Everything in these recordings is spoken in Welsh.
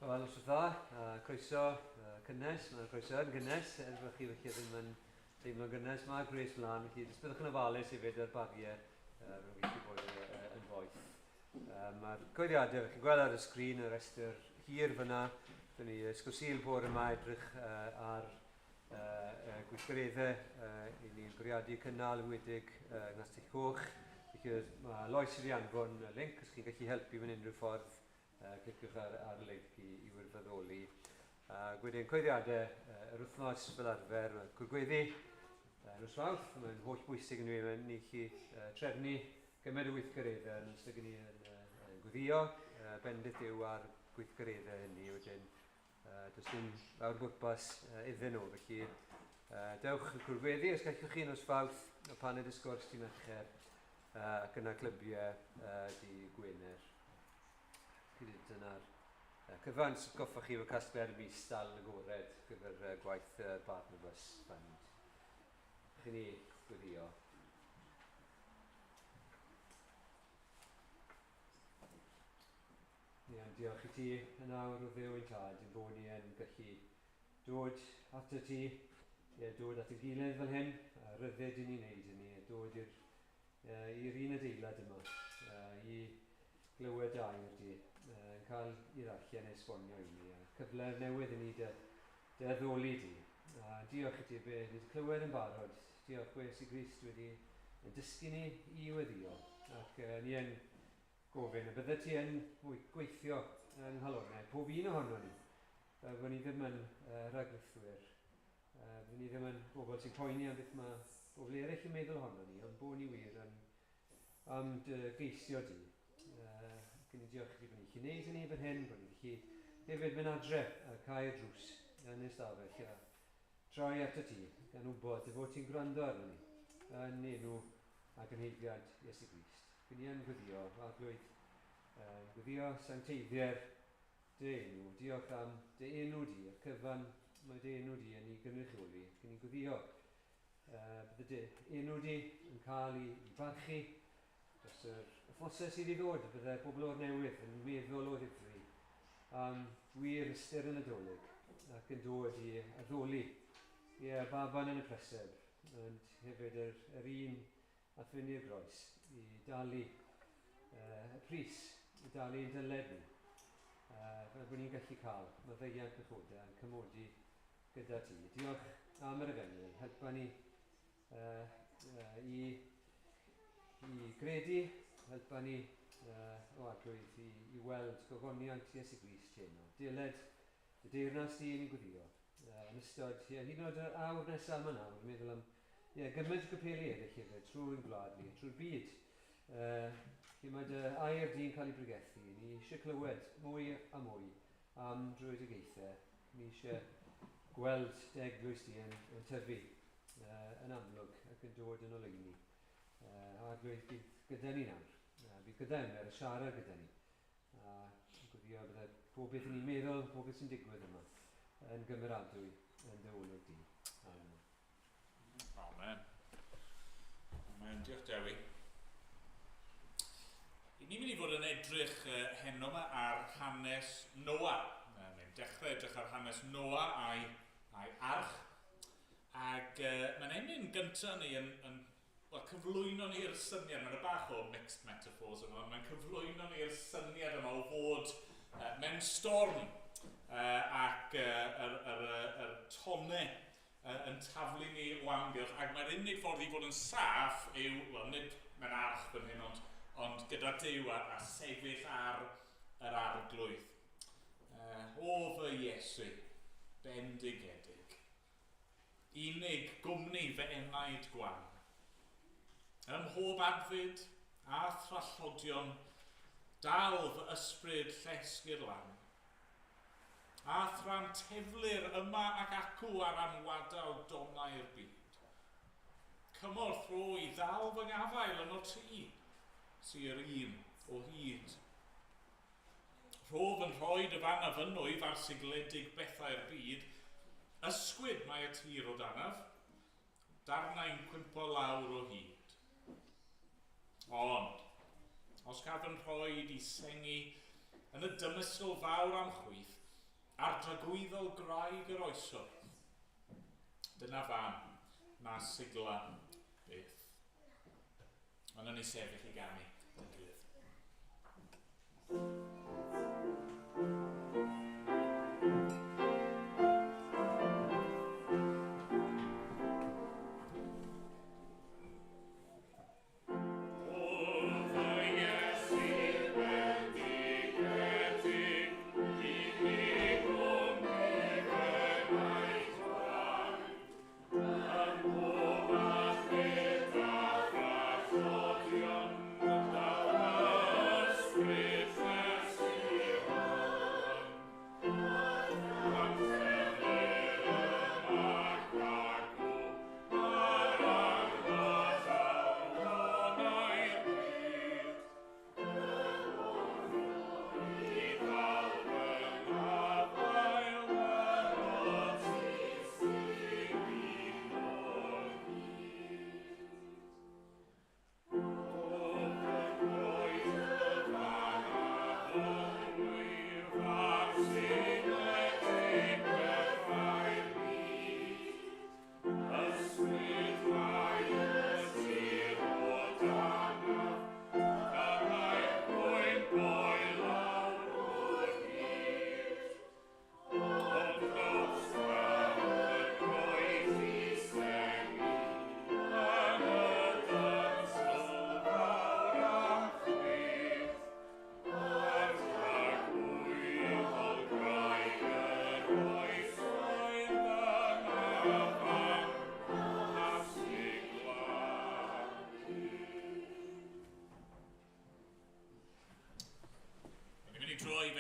Wel, noswaith dda, croeso cynnes, mae'r croeso yn gynnes, er bod chi felly ddim yn teimlo'n gynnes, mae gwres mlaen, felly jyst byddwch yn ofalus hefyd ar bariau, maen nhw'n gallu bod yn boeth. Mae'r coeddiadau, chi'n gweld ar y sgrin y rhestr hir fyna, dyn ni Ysgol Sul bore yma edrych ar gweithgareddau i ni'n bwriadu cynnal yn wedig yng Nghastell Coch. Felly mae Lois wedi anfon y link, os chi'n gallu helpu mewn unrhyw ffordd, cliciwch ar, ar y link i, i wirfoddoli. Ac wedyn coeddiadau yr wythnos fel arfer, mae cwrgweddi nos Fawrth, mae'n holl bwysig yn dweud, ni chi trefnu gymaint o weithgareddau yn ystod ni yn, yn gweddio, bendith yw ar gweithgareddau hynny wedyn does dim fawr bwrpas iddyn nhw, felly dewch y cwrgweddi os gallwch chi nos Fawrth, y paned y sgwrs di Mercher, ac yna clybiau di Gwener. Dyna'r cyfan sy'n goffa chi fod casgliad y mis dal yn agored gyfer gwaith y Barnabas Fund. Chi ni gweddio. Iawn, diolch i ti yn awr o Dduw ein Tad, ein bod ni yn gallu dod ato ti, ie, dod at y gilydd fel hyn, a rhyddid i ni wneud hynny, a dod i'r i'r un adeilad yma, i glywed dy air di, yn cael i ddarllen a esbonio i ni, a cyfle newydd i ni dy, dy addoli di. A diolch i ti be ni wedi clywed yn barod, diolch be Iesu Grist wedi yn dysgu ni i weddio, ac ni yn gofyn y bydde ti yn gweithio yng nghalonnau pob un ohono ni, fel bod ni ddim yn rhagrithwyr, Byddwn ni ddim yn bobl sy'n poeni am beth mae bobl eraill yn meddwl ohono ni, ond bod ni wir yn am dy geisio di. Ac yn diolch i ti bod ni'n gallu gwneud hynny fan hyn, bod ni'n gallu hefyd mynd adre a cau'r drws yn y stafell a troi ato ti gan wybod dy fod ti'n gwrando arno ni yn enw a gynheiddiad Iesu Grist. Fy ni yn gweddio, Arglwydd, yn gweddio sancteiddier Dy enw, diolch am dy enw di, y cyfan mae dy enw di yn ei gynrychioli, ac yn ei gweddio. Uh, bydde dy enw di yn cael ei, ei barchu dros yr wythnosau sydd i ddod, bydde bobl o'r newydd yn meddwl o ddifri am wir ystyr y Nadolig ac yn dod i addoli ie, baban yn y preseb, ond hefyd yr, yr un a thynnu'r groes i dalu uh, y pris, i dalu ein dyled ni, uh, fel bod ni'n gallu cael maddeuant pechodau yn cymodi gyda ti. Diolch am yr efengyl, helpa ni uh, uh, i, i gredu, helpa ni uh, o Arglwydd i, i weld gogoniant Iesu Grist heno. Dyled y deyrnas di ni'n gweddio. Uh, yn ystod, ie, hyd yn oed yr awr nesaf yma nawr, yn meddwl am ie, gymaint o gapeli eraill hefyd, trwy'n gwlad ni, trwy'r byd. Uh, lle mae dy air di'n cael ei bregethu, ni eisiau clywed mwy a mwy am drwyedigaethau. Ni eisiau gweld dy eglwys di yn, yn tyfu uh, yn amlwg ac yn dod yn oleuni. Uh, a dweud bydd gyda ni nawr. Uh, bydd gyda Emer a siarad gyda ni. A gweddio bydde pob beth ni'n meddwl, pob beth sy'n digwydd yma, yn gymeradwy yn dy olwg di. Amen. Amen. Amen. Diolch Dewi. I ni'n mynd i fod yn edrych heno yma ar hanes Noa. Mae'n dechrau edrych ar hanes Noa a'i, a'i arch. Ac mae'n emyn gyntaf ni yn, yn wel, cyflwyno ni'r syniad, mae'n bach o mixed metaphors yma, ond mae'n cyflwyno ni'r syniad yma o fod mewn storm ac yr, yr, yr, yr tonau yn taflu ni o amgylch, ac mae'r unig ffordd i fod yn saff yw, wel, nid mewn arch fan hyn, ond, ond gyda Duw a, a sefyll ar yr arglwydd. O fy Iesu, bendigedig. Unig gwmni fy enaid gwan. Ym mhob adfyd a thrallodion, dal fy ysbryd llesg i'r lan. A thra'n teflir yma ac acw ar anwadal donnau'r byd. Cymorth rho i ddal fy ngafael yno ti, sy yr un o hyd. Rho fy nhroed y fan a fynnwyf ar sigledig bethau'r byd, ysgwyd mae y tir o danaf, darnau'n cwympo lawr o hyd. Ond, os caf fy nhroed i sengi yn y dymysgl fawr am chwith, Ar dragwyddol graig yr oesoedd. Dyna fan na sigla byth. Ond yn ei sefyll i ganu gyda'n gilydd.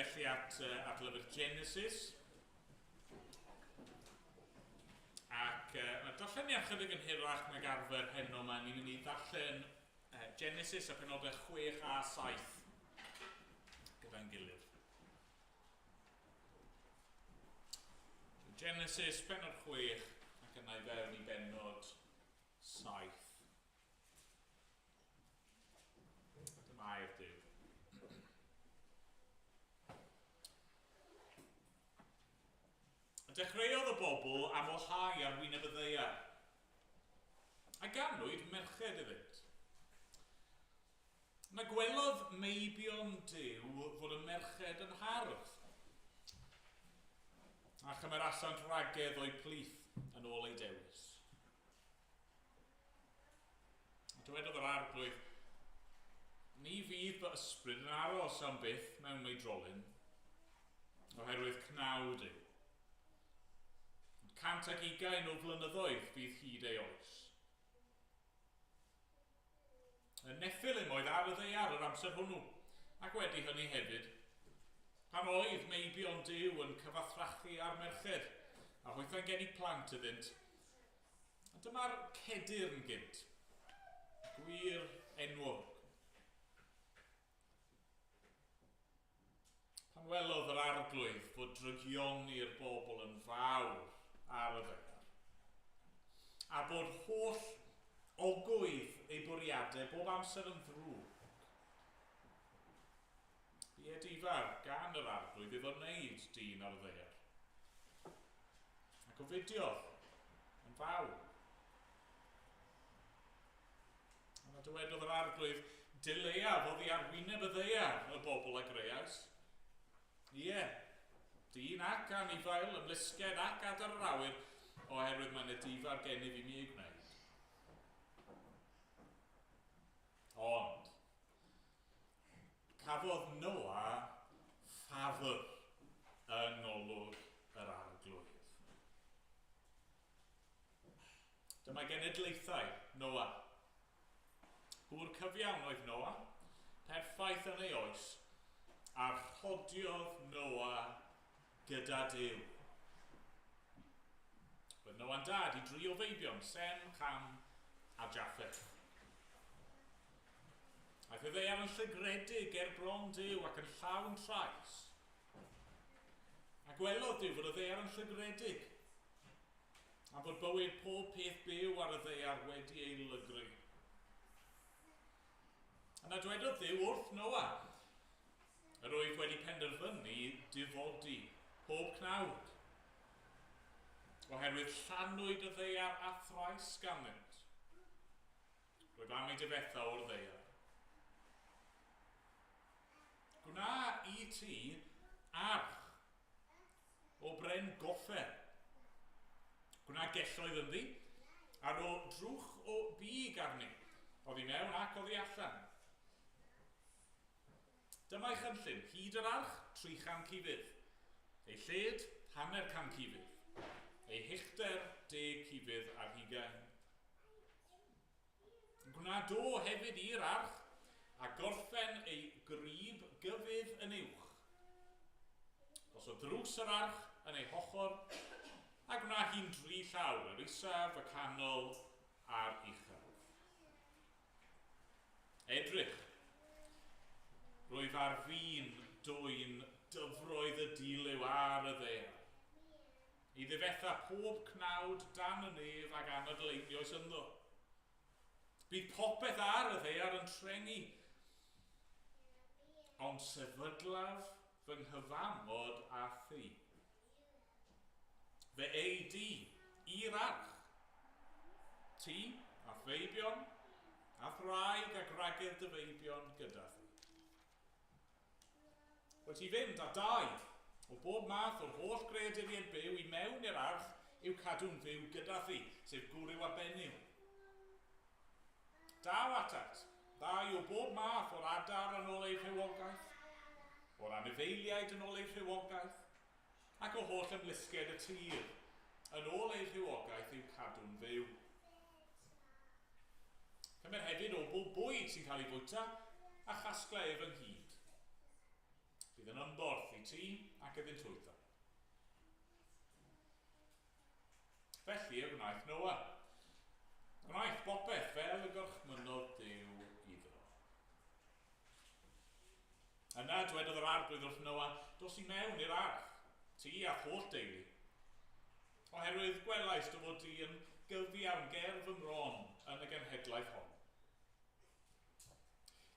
Felly at lyfr Genesis. Ac mae darllen ychydig yn hirach nag arfer heno yma. Ni'n mynd i ddarllen Genesis a penodau 6 a 7 gyda'n gilydd. Genesis, penod 6, ac yna i fewn i benod 7. Dyma air Duw. Dechreuodd y bobl amlhau ar wyneb y ddaear, a ganwyd merched iddynt. Na gwelodd meibion Duw fod y merched yn hardd, a chymerasant ragedd o'u plith yn ôl eu dewis. A dywedodd yr Arglwydd, ni fydd fy ysbryd yn aros am byth mewn oedrolyn, oherwydd cnawd yw. 120 o flynyddoedd fydd hyd ei oes. Y Nephilim oedd ar y ddaear yr amser hwnnw, ac wedi hynny hefyd, pan oedd meibion Duw yn cyfathrachu â'r merched, a hwythau'n geni plant iddynt. A dyma'r cedyrn gynt, gwir enwog. Pan welodd yr Arglwydd fod drygioni'r bobl yn fawr ar y ddaear, a bod holl ogwydd ei bwriadau bob amser yn ddrwg, bu edifar gan yr Arglwydd iddo wneud dyn ar y ddaear, ac ofidiodd yn fawr. Yna dywedodd yr Arglwydd, dileiaf oddi ar wyneb y ddaear y bobl a greais. Ie, dyn ac anifail, ymlusgiaid ac adar yr awyr, oherwydd mae'n edifar gennyf i mi ei gwneud. Ond, cafodd Noa ffafr yng ngolwg yr Arglwydd. Dyma genedlaethau Noa. Gŵr cyfiawn oedd Noa, perffaith yn ei oes, a rhodiodd Noa gyda Duw. Roedd Noa'n dad i dri o feibion, Sem, Cham a Japheth. Aeth y ddaear yn llygredig ger bron Duw ac yn llawn trais. A gwelodd Duw fod y ddaear yn llygredig, a bod bywyd pob peth byw ar y ddaear wedi ei lygru. Yna dwedodd Duw wrth Noa, yr oedd wedi penderfynu difodi pob pob cnawd. Oherwydd llanwyd y ddaear a thrais ganddynt. Rwyf am ei difetha o'r ddaear. Gwna i ti arch o bren goffer. Gwna gelloedd ynddi, a rho drwch o big arni, oddi mewn ac oddi allan. Dyma'i chynllun, hyd yr arch, 300 cufydd. Ei lled, 50 cufydd. Ei huchder, 10 cufydd ar hugain. Gwna do hefyd i'r arch, a gorffen ei grib gyfydd yn uwch. Gosod drws yr arch yn ei hochr, a gwna hi'n dri llawr, yr isaf, y canol a'r uchaf. Edrych, rwyf ar fin dwyn dyfroedd y dilyw ar y ddaear, i ddifetha pob cnawd dan y nef ag anadl einioes ynddo. Bydd popeth ar y ddaear yn trengi, ond sefydlaf fy nghyfamod â thi. Fe ei di i'r arch, ti a feibion, a thraig a gwragedd dy feibion gyda thi. Wyt ti fynd â dau o bob math o'r holl greaduriaid byw i mewn i'r arch i'w cadw'n fyw gyda thi, sef gwryw a benyw. Daw atat, ddau o bob math o'r adar yn ôl eu rhywogaeth, o'r anifeiliaid yn ôl eu rhywogaeth, ac o holl ymlusgiaid y tir, yn ôl eu rhywogaeth i'w cadw'n fyw. Cymer hefyd o bob bwyd sy'n cael ei fwyta, a chasgla ef ynghyd. Bydd yn ymborth i ti ac iddynt hwytho. Felly y gwnaeth Noa. Gwnaeth bopeth fel y gorchmynnodd Duw iddo. Yna dwedodd yr arglwydd wrth Noa, dos i mewn i'r arch, ti a'th holl deulu. Oherwydd gwelais dy fod di yn gyfiawn ger fy mron yn y genhedlaeth hon.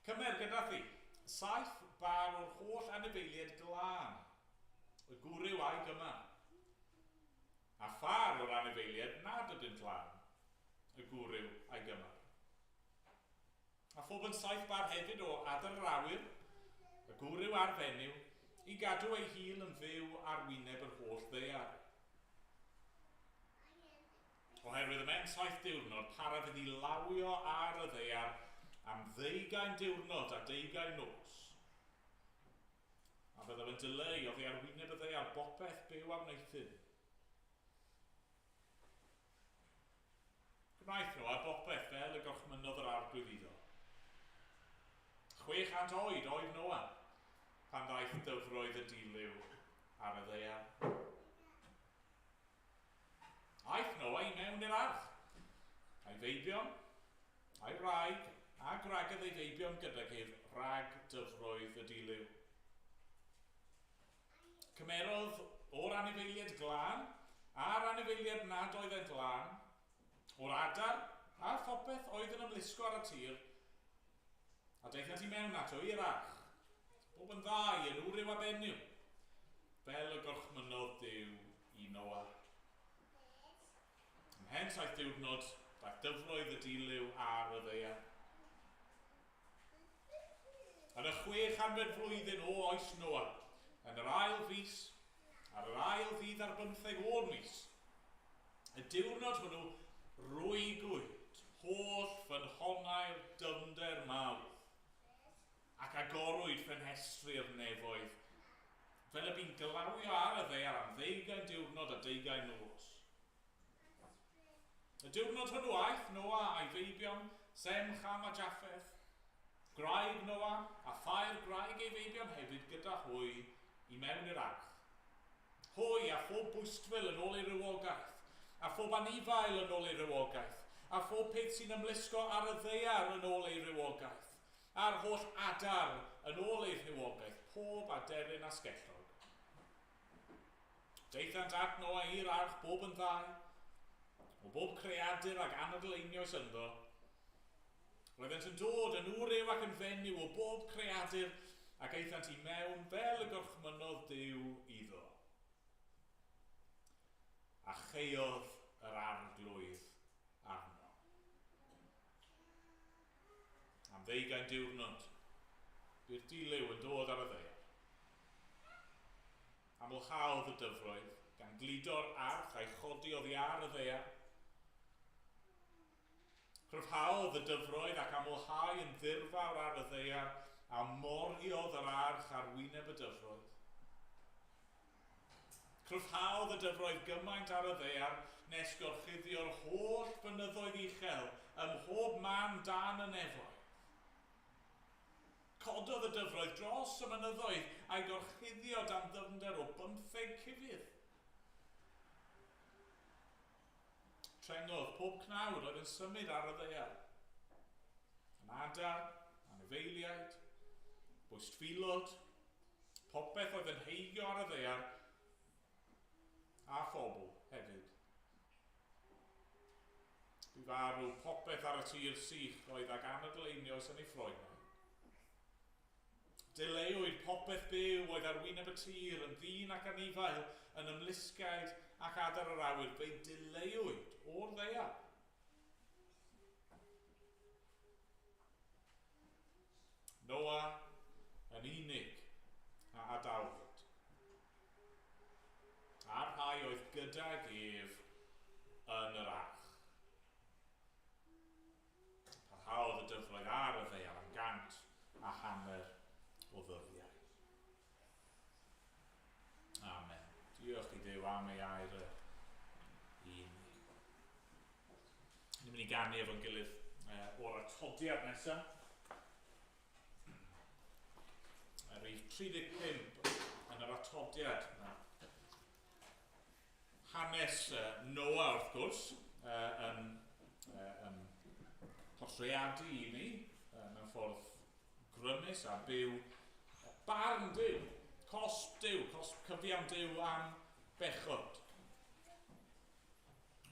Cymer gyda thi 7 bar o'r holl anifeiliaid glân, y gwryw a'i gymar, a phâr o'r anifeiliaid nad ydynt lân, y gwryw a'i gymar. A phob yn 7 bar hefyd o adar yr awyr, y gwryw a'r fenyw, i gadw ei hil yn fyw ar wyneb yr holl ddaear. Oherwydd ymhen 7 diwrnod para fydd i lawio ar y ddaear am 20 diwrnod a 20 nos. A byddaf yn dileu oddi ar wyneb y ddaear bopeth byw a wneuthum. Gwnaeth Noa bopeth fel y gorchmynnodd yr arglwydd iddo. 600 oed oedd Noa pan ddaeth dyfroedd y dilyw ar y ddaear. Aeth Noa i mewn i'r arch, a'i feibion, a'i wraig, a gwragedd ei feibion gydag ef rhag dyfroedd y dilyw. Cymerodd o'r anifeiliaid glân, a'r anifeiliaid nad oedd yn glân, o'r adar, a phopeth oedd yn ymlusgo ar y tir, a daethant i mewn ato i'r arch, bob yn ddau yn wryw a benyw, fel y gorchmynnodd Duw i Noa. Ymhen 7 diwrnod, daeth dyfroedd y dilyw ar y ddaear. Yn y 600 flwyddyn o oes Noa, yn yr ail fis, ar yr ail ddydd ar 15 o'r mis, y diwrnod hwnnw rwygwyd holl ffynhonnau'r dyfnder mawr, ac agorwyd ffenestri-yr nefoedd, fel y bu'n glawio ar y ddaear am 20 diwrnod a 20 nos. Y diwrnod hwnnw aeth Noa a'i feibion, Sem, Cham a Japheth, gwraig Noa, a thair gwraig ei feibion hefyd gyda hwy i mewn i'r arch. Hwy a phob bwystfil yn ôl ei rywogaeth, a phob anifail yn ôl ei rywogaeth, a phob peth sy'n ymlusgo ar y ddaear yn ôl ei rywogaeth, a'r holl adar yn ôl ei rhywogaeth, pob aderyn asgellog. Daethant at Noa i'r arch bob yn ddau, o bob creadur ag anadl einioes ynddo. Roeddent yn dod yn wryw ac yn fenyw o bob creadur, ac aethant i mewn fel y gorchmynnodd Duw iddo. A chaeodd yr Arglwydd arno. Am 20 diwrnod, bu'r dilyw yn dod ar y ddaear. Amlhaodd y dyfroedd, gan gludo'r arch a'i chodi oddi ar y ddaear. Cryfhaodd y dyfroedd ac amlhau yn ddirfawr ar y ddaear, a moriodd yr arch ar wyneb y dyfroedd. Cryfhaodd y dyfroedd gymaint ar y ddaear nes gorchuddio'r holl fynyddoedd uchel ym mhob man dan y nefoedd. Cododd y dyfroedd dros y mynyddoedd a'i gorchuddio dan ddyfnder o 15 cufydd. Trengodd pob cnawd oedd yn symud ar y ddaear. Yn adar, anifeiliaid, bwystfilod, popeth oedd yn heigio ar y ddaear, a phobl hefyd. Bu farw popeth ar y tir sych oedd ag anadl einioes yn ei ffroenau. Dileuwyd popeth byw oedd ar wyneb y tir yn ddyn ac anifail, yn ymlusgiaid ac adar yr awyr, fe'i dileuwyd o'r ddaear. Noa yn unig a adawyd, a'r rhai oedd gydag ef yn yr arch. Parhaodd y dyfroedd ar y ddaear am 150 o ddyddiau. Amen. Diolch i Dduw am ei air i ni. Ni'n mynd i ganu efo'n gilydd o'r atodiad nesaf. Y rhif 35 yn yr atodiad. Hanes Noa, wrth gwrs, yn portreadu i ni mewn ffordd grymus a byw barn Duw, cosb Duw, cosb cyfiawn Duw am bechod.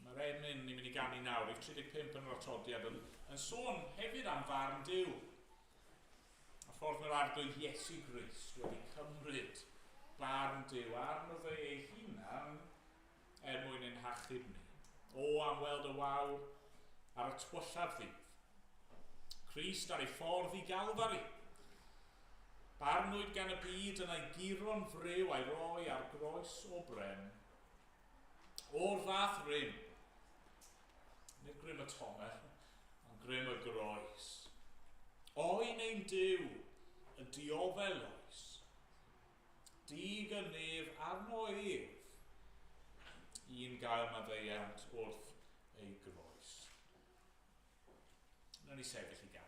Mae'r emyn ni'n mynd i ganu nawr, rhif 35 yn yr atodiad, yn sôn hefyd am farn Duw. A ffordd mae'r Arglwydd Iesu Grist wedi cymryd barn Duw arno fe ei hunan er mwyn ein hachub ni. O, am weld y wawr ar y tywyllaf ddydd. Crist ar ei ffordd i Galfari. Barnwyd gan y byd yn ei guro'n friw a'i roi ar groes o bren. O'r fath rym, nid grym y tonnell, ond grym y groes. Oen ein Duw yn dioddef loes, dig y nef arno ef, un gael maddeuant wrth ei groes. Nawn ni sefyll i ganu.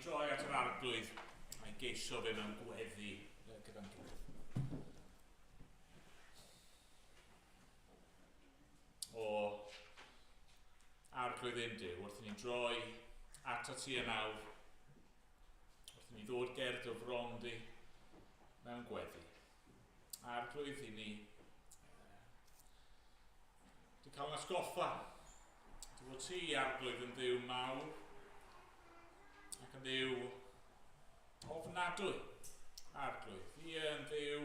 droi at yr Arglwydd a'i geisio fe mewn gweddi gyda'n gilydd. O Arglwydd ein Duw, wrth i ni droi atat ti yn awr, wrth i ni ddod ger dy fron di mewn gweddi. Arglwydd i ni di cael yn atgoffa dy fod ti, Arglwydd, yn Dduw mawr ac yn Dduw ofnadwy, Arglwydd. Ie, yn Dduw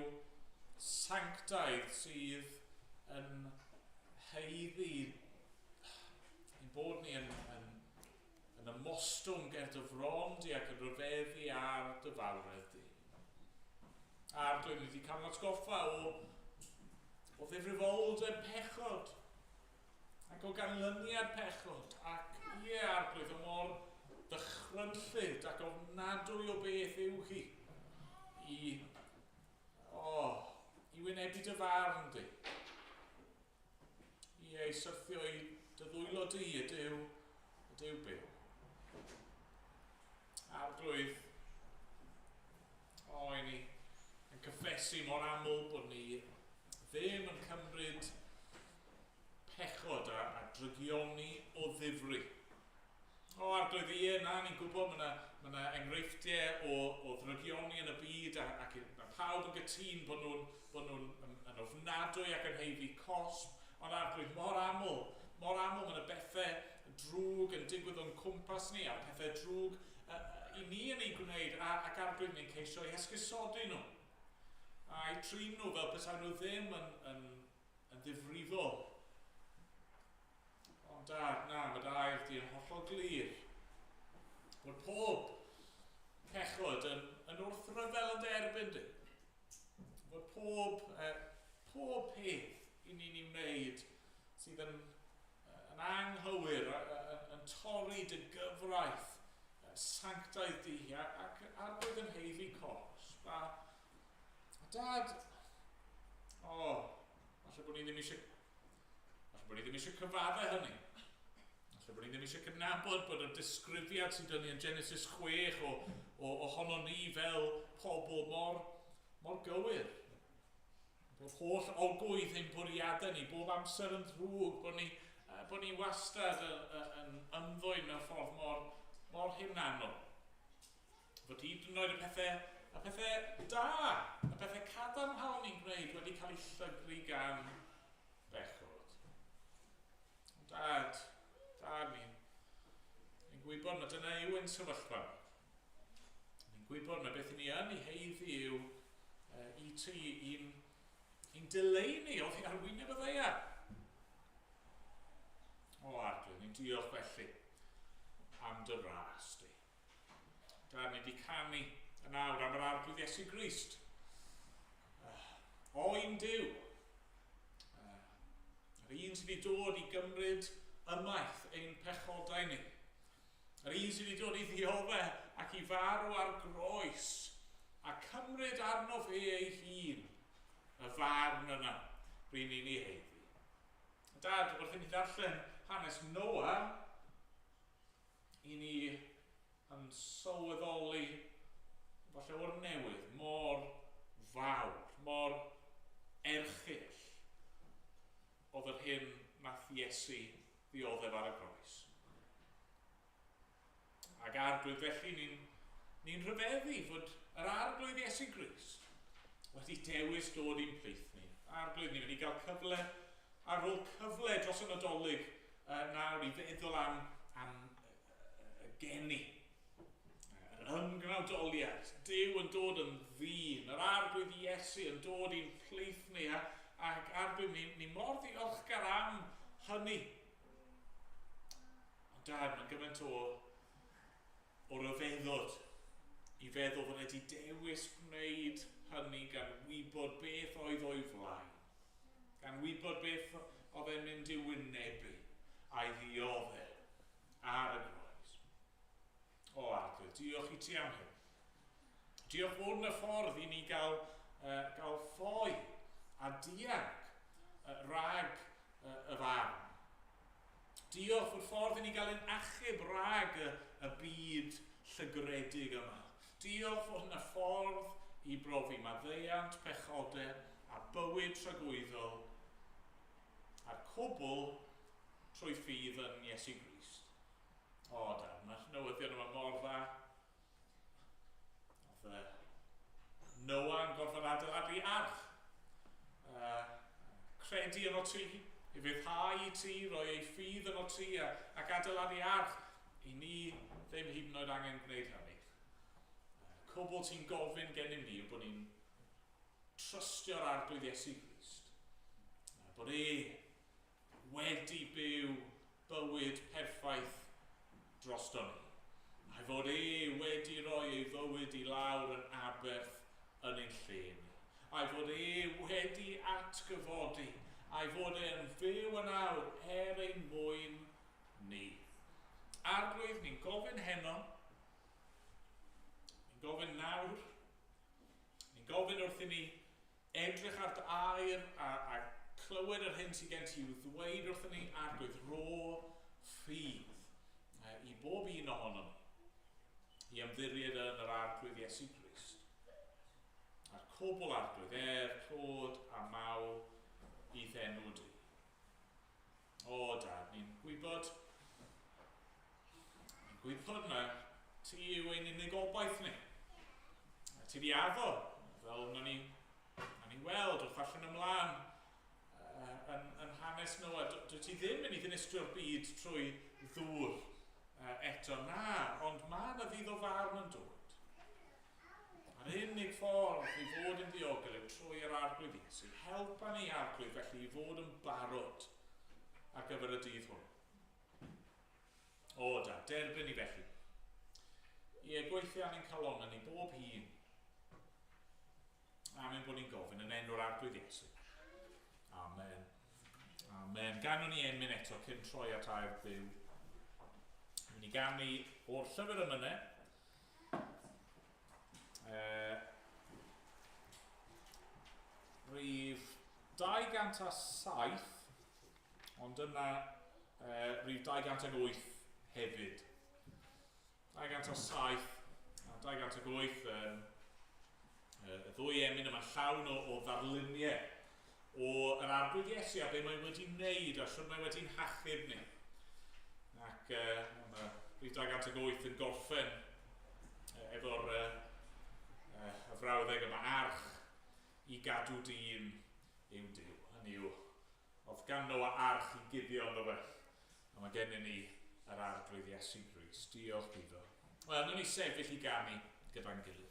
sanctaidd sydd yn haeddu ein bod ni yn ymostwng ger dy fron di ac yn rhyfeddu ar dy fawredd di. Arglwydd, ni wedi cael atgoffa o ddifrifoldeb pechod ac o ganlyniad pechod ac ie, Arglwydd, o mor ddychrynllyd ac ofnadwy o beth yw hi i wynebu dy farn di. Ie, i syrthio i dy ddwylo di, y Duw byw. Arglwydd, o, i ni yn cyffesu mor aml bod ni ddim yn cymryd pechod a drygioni o ddifri. O, Arglwydd, ie, na, ni'n gwybod mae yna enghreifftiau o ddrygioni yn y byd ac mae pawb yn gytûn bod nhw'n yn ofnadwy ac yn haeddu cosb, ond Arglwydd, mor aml mae yna bethau drwg yn digwydd o'n cwmpas ni a pethau drwg i ni yn ei gwneud ac Arglwydd ni'n ceisio i esgusodi nhw a i trin nhw fel petai nhw ddim yn ddifrifol. Ond Dad, na, mae dy air di yn hollol glir bod pob pechod yn wrthryfel yn dy erbyn di. Bod pob peth i ni'n ei wneud sydd yn anghywir, yn torri dy gyfraith sanctaidd di ac Arglwydd yn haeddu cosb. A Dad, falle bod ni ddim eisiau Falle bod ni ddim eisiau cyfadde hynny. Falle bod ni ddim eisiau cydnabod bod y disgrifiad sydd 'da ni yn Genesis 6 ohono ni fel pobl mor gywir. Bod holl ogwydd ein bwriadau ni bob amser yn ddrwg, bod ni wastad yn ymddwyn mewn ffordd mor hunanol. Fod hyd yn oed y pethau da, y pethau cadarnhaol ni'n gwneud wedi cael eu llygru gan bechod. Dad, ni'n gwybod mae dyna yw ein sefyllfa. Ni'n gwybod mae beth i ni yn ei haeddu yw i ti i'n dileu ni oddi ar wyneb y ddaear. O, Arglwydd, ni'n diolch felly am dy ras di. Dad, ni wedi canu yn awr am yr Arglwydd Iesu Grist. Oen Duw. Yr un sydd wedi dod i gymryd ymaith ein pechodau ni. Yr un sydd wedi dod i ddioddef ac i farw ar groes a cymryd arno fe ei hun y farn yna ry'n ni'n ei haeddu. Dad, wrth i ni ddarllen hanes Noa, i ni yn sylweddoli falle o'r newydd mor fawr, mor erchyll oedd yr hyn nath Iesu ddioddef ar y groes. Ac Arglwydd, felly ni'n rhyfeddu fod yr Arglwydd Iesu Grist wedi dewis dod i'n plith ni. Arglwydd, ni wedi cael cyfle ar ôl cyfle dros y Nadolig nawr i feddwl am y geni, yr ymgnawdoliad, Duw yn dod yn ddyn, yr Arglwydd Iesu yn dod i'n plith ni, ac Arglwydd, ni mor ddiolchgar am hynny. Ond Dad, mae'n gymaint o ryfeddod i feddwl fod wedi dewis gwneud hynny gan wybod beth oedd o'i flaen, gan wybod beth oedd e'n mynd i'w wynebu a'i ddioddef ar y groes. O, Arglwydd, diolch i ti am hyn. Diolch fod yn y ffordd i ni gael ffoi a dianc rhag y farn. Diolch fod ffordd i ni gael ein achub rhag y byd llygredig. garedig yma. Diolch fod yna ffordd i brofi maddeuant, pechodau a bywyd tragwyddol a'r cwbl trwy ffydd yn Iesu Grist. O, da, mae'r newyddion yma mor dda. Oedd Noah yn gorfod adeiladu arch. Credu yno ti, i fyddhau i ti, roi ei ffydd yno ti ac adeiladu arch. I ni ddim hyd yn oed angen gwneud hynny. Cwbl ti'n gofyn gennym ni yw bod ni'n trystio'r Arglwydd Iesu Grist. Bod e wedi byw bywyd perffaith drosto ni. A'i fod e wedi rhoi ei fywyd i lawr yn aberth yn ein lle ni. A'i fod e wedi atgyfodi. A'i fod e'n fyw yn awr er ein mwyn ni. Arglwydd, ni'n gofyn heno, ni'n gofyn nawr, ni'n gofyn wrth i ni edrych ar dy air a clywed yr hyn sydd gen ti i'w ddweud wrthyn ni, Arglwydd, rho ffydd i bob un ohonom ni, i ymddiried yn yr Arglwydd Iesu Grist. A'r cwbl Arglwydd, er clod a mawl i'th enw di. O, Dad, ni'n gwybod na ti yw ein unig obaith ni. Ti di addo, fel na ni weld wrth allan ymlaen yn hanes Noah. Dwi ti ddim yn ei ddinistrio'r byd trwy ddŵr eto, na, ond mae yna ddydd o farn yn dod. A'r unig ffordd i fod yn ddiogel yw trwy yr Arglwydd Iesu. Helpa ni, Arglwydd, felly i fod yn barod ar gyfer y dydd hwn. O, da, derbyn ni felly. Ie, gweithio ar ein calonnau ni bob hun. Am ein bod ni'n gofyn yn enw'r Arglwydd Iesu. Amen. Amen. Ganwn ni emyn eto cyn troi at air Duw. Mynd i ganu o'r llyfr emynau. Rhif 207, ond yna rhif 208 hefyd. 207 a 208, y ddwy emyn yma llawn o ddarluniau o yr Arglwydd Iesu a be mae wedi wneud a sut mae wedi'n hachub ni. Ac mae rhif 208 yn gorffen efo'r y frawddeg yma, arch i gadw dyn yw Duw. Hynny yw, oedd gan Noah arch i guddio ynddo fe. A mae gennym ni yr Arglwydd Iesu Grist. Diolch iddo. Wel, nawn ni sefyll i ganu gyda'n gilydd.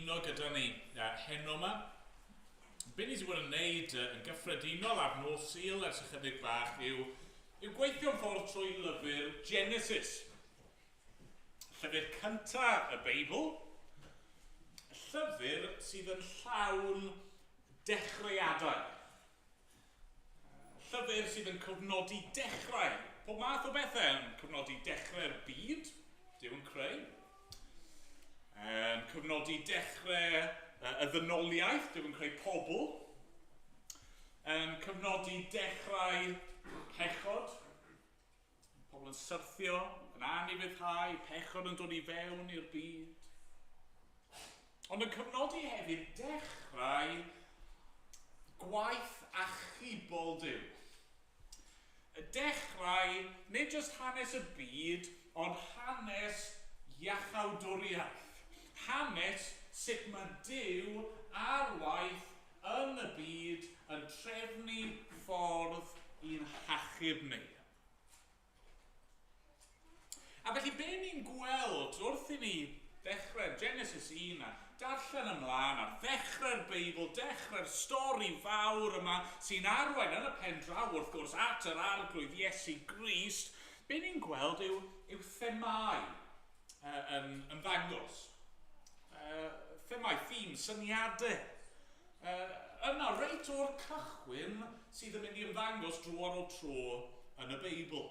ymuno gyda ni heno yma. Be ni wedi bod yn neud yn gyffredinol ar nos Sul ers ychydig bach yw, yw gweithio'n ffordd trwy lyfr Genesis. Llyfr cyntaf y Beibl, llyfr sydd yn llawn dechreuadau. Llyfr sydd yn cofnodi dechrau, pob math o bethau yn cofnodi dechrau'r byd, Duw yn creu. Yn cofnodi dechrau y ddynoliaeth, Duw yn creu pobl. Yn cofnodi dechrau pechod, pobl yn syrthio, yn anufuddhau, pechod yn dod i fewn i'r byd. Ond yn cofnodi hefyd dechrau gwaith achubol Duw. Y dechrau, nid jyst hanes y byd, ond hanes iachawdwriaeth. Hanes sut mae Duw ar waith yn y byd yn trefnu ffordd i'n hachub ni. A felly be ni'n gweld wrth i ni ddechrau Genesis 1 a darllen ymlaen ar ddechrau'r Beibl, dechrau'r stori fawr yma sy'n arwain yn y pen draw wrth gwrs at yr Arglwydd Iesu Grist, be ni'n gweld yw, yw themâu yn ymddangos. Themâu, theme, syniadau. Yna, reit o'r cychwyn sydd yn mynd i ymddangos dro ar ôl tro yn y Beibl.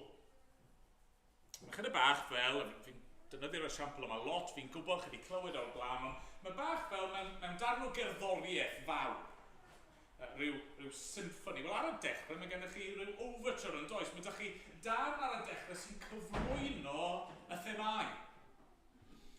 Mae chydig bach fel, fi'n defnyddio'r esiampl yma lot, fi'n gwybod chi wedi clywed o'r blaen, ond mae bach fel mewn, mewn darn o gerddoriaeth fawr, rhyw, rhyw symffoni. Wel, ar y dechrau mae gennych chi rhyw overture yn does? Mae ydych chi darn ar y dechrau sy'n cyflwyno y themâu.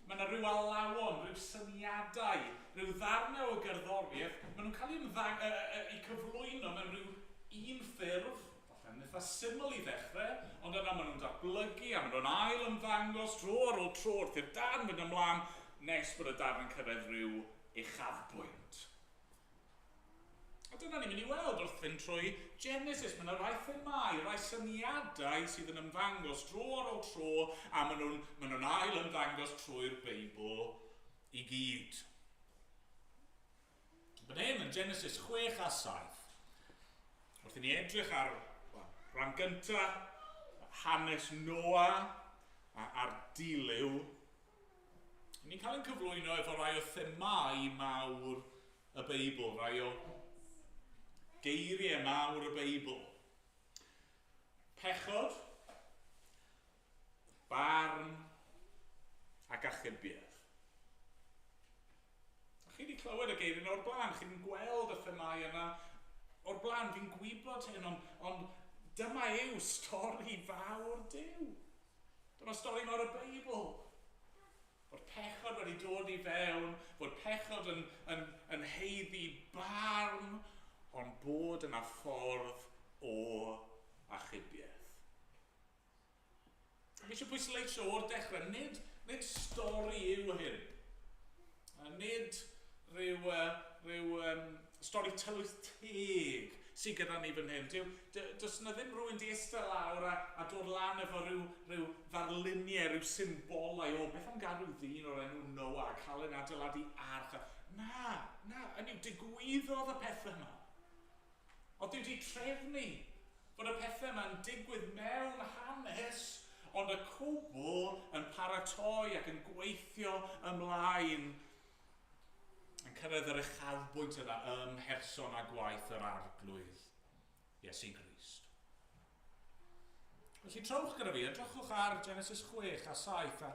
Mae yna rhyw alawon, rhyw syniadau, rhyw ddarnau o gerddoriaeth, maen nhw'n cael eu ymddang- eu cyflwyno mewn rhyw un ffurf, falle'n eitha syml i ddechrau, ond yna maen nhw'n datblygu a maen nhw'n ail ymddangos dro ar ôl tro wrth i'r darn fynd ymlaen nes bod y darn yn cyrraedd rhyw uchafbwynt. A dyna ni'n mynd i weld wrth fynd trwy Genesis. Mae yna rai themâu, rai syniadau sydd yn ymddangos dro ar ôl tro, a maen nhw'n maen nhw ail ymddangos trwy'r Beibl i gyd. Fan hyn, yn Genesis 6 a 7, wrth i ni edrych ar well, rhan gyntaf, hanes Noa a'r dilyw, ni'n cael ein cyflwyno efo rai o themâu mawr y Beibl, rai o geiriau mawr y Beibl. Pechod, barn ac achubiaeth. A chi wedi clywed y geiriau yna o'r blaen, chi wedi gweld y themâu yna o'r blaen, fi'n gwybod hyn, ond, ond dyma yw stori fawr Duw. Dyma stori mawr y Beibl. Bod pechod wedi dod i fewn, bod pechod yn, yn, yn heiddi barn, ond bod yna ffordd o achubiaeth. Fi eisiau pwysleisio o'r dechrau, nid, nid stori yw hyn. Nid rhyw, rhyw um, stori tylwyth teg sydd gyda ni fan hyn. Dyw, does yna ddim rhywun di eistedd lawr a, a dod lan efo rhyw, rhyw ddarluniau, rhyw symbolau o beth am gael rhyw ddyn o'r enw Noah a cael yn adeiladu arch. Na, na, yn yw, digwyddodd y pethau yma. Oedd Duw wedi trefnu bod y pethau yma'n digwydd mewn hanes, ond y cwbl yn paratoi ac yn gweithio ymlaen yn cyrraedd yr uchafbwynt yna ym mherson a gwaith yr Arglwydd, Iesu Grist. Felly trowch gyda fi, edrychwch ar Genesis 6 a 7 a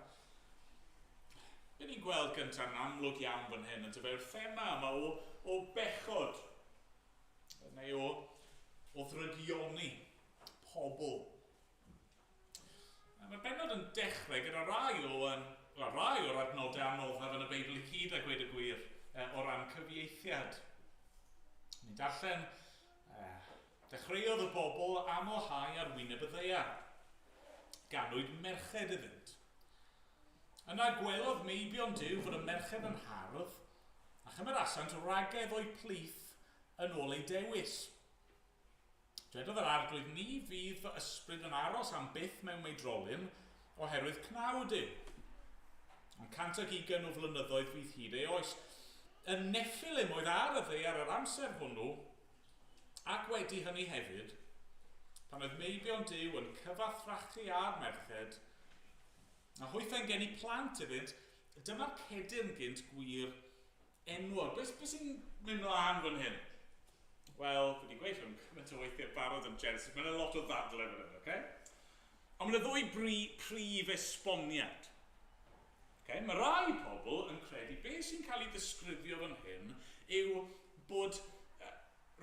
be ni'n gweld gyntaf yn amlwg iawn fan hyn yn yw'r thema yma o, o bechod neu o, o ddrygioni pobl. Mae'r bennod yn dechrau gyda rai o, um, well, rai o'r adnodau anoddaf yn y Beibl i gyd a gweud y gwir o ran cyfieithiad. Ni'n darllen, dechreuodd y bobl amlhau ar wyneb y ddaear. Ganwyd merched iddynt. Yna gwelodd meibion Duw fod y merched yn hardd, a chymerasant wragedd o'u plith yn ôl eu dewis. Dwedodd yr Arglwydd, Ni fydd fy ysbryd yn aros am byth mewn meidrolyn, oherwydd cnawd yw. Ond 120 o flynyddoedd fydd hyd ei oes. y Nephilim oedd ar y ddaear yr amser hwnnw, ac wedi hynny hefyd, pan oedd meibion Duw yn cyfathrachu â'r merched, a hwythau'n geni plant iddynt, dyma'r cedyrn gynt gwir enwog. Beth be sy'n mynd mlaen fan hyn? Wel, fi wedi gweud hwn cymaint o weithiau barod yn Genesis, mae'n lot o ddadle fan hyn, okay? Ond mae yna ddwy bri, prif esboniad. Okay? Mae rai pobl yn credu beth sy'n cael ei ddisgrifio fan hyn yw bod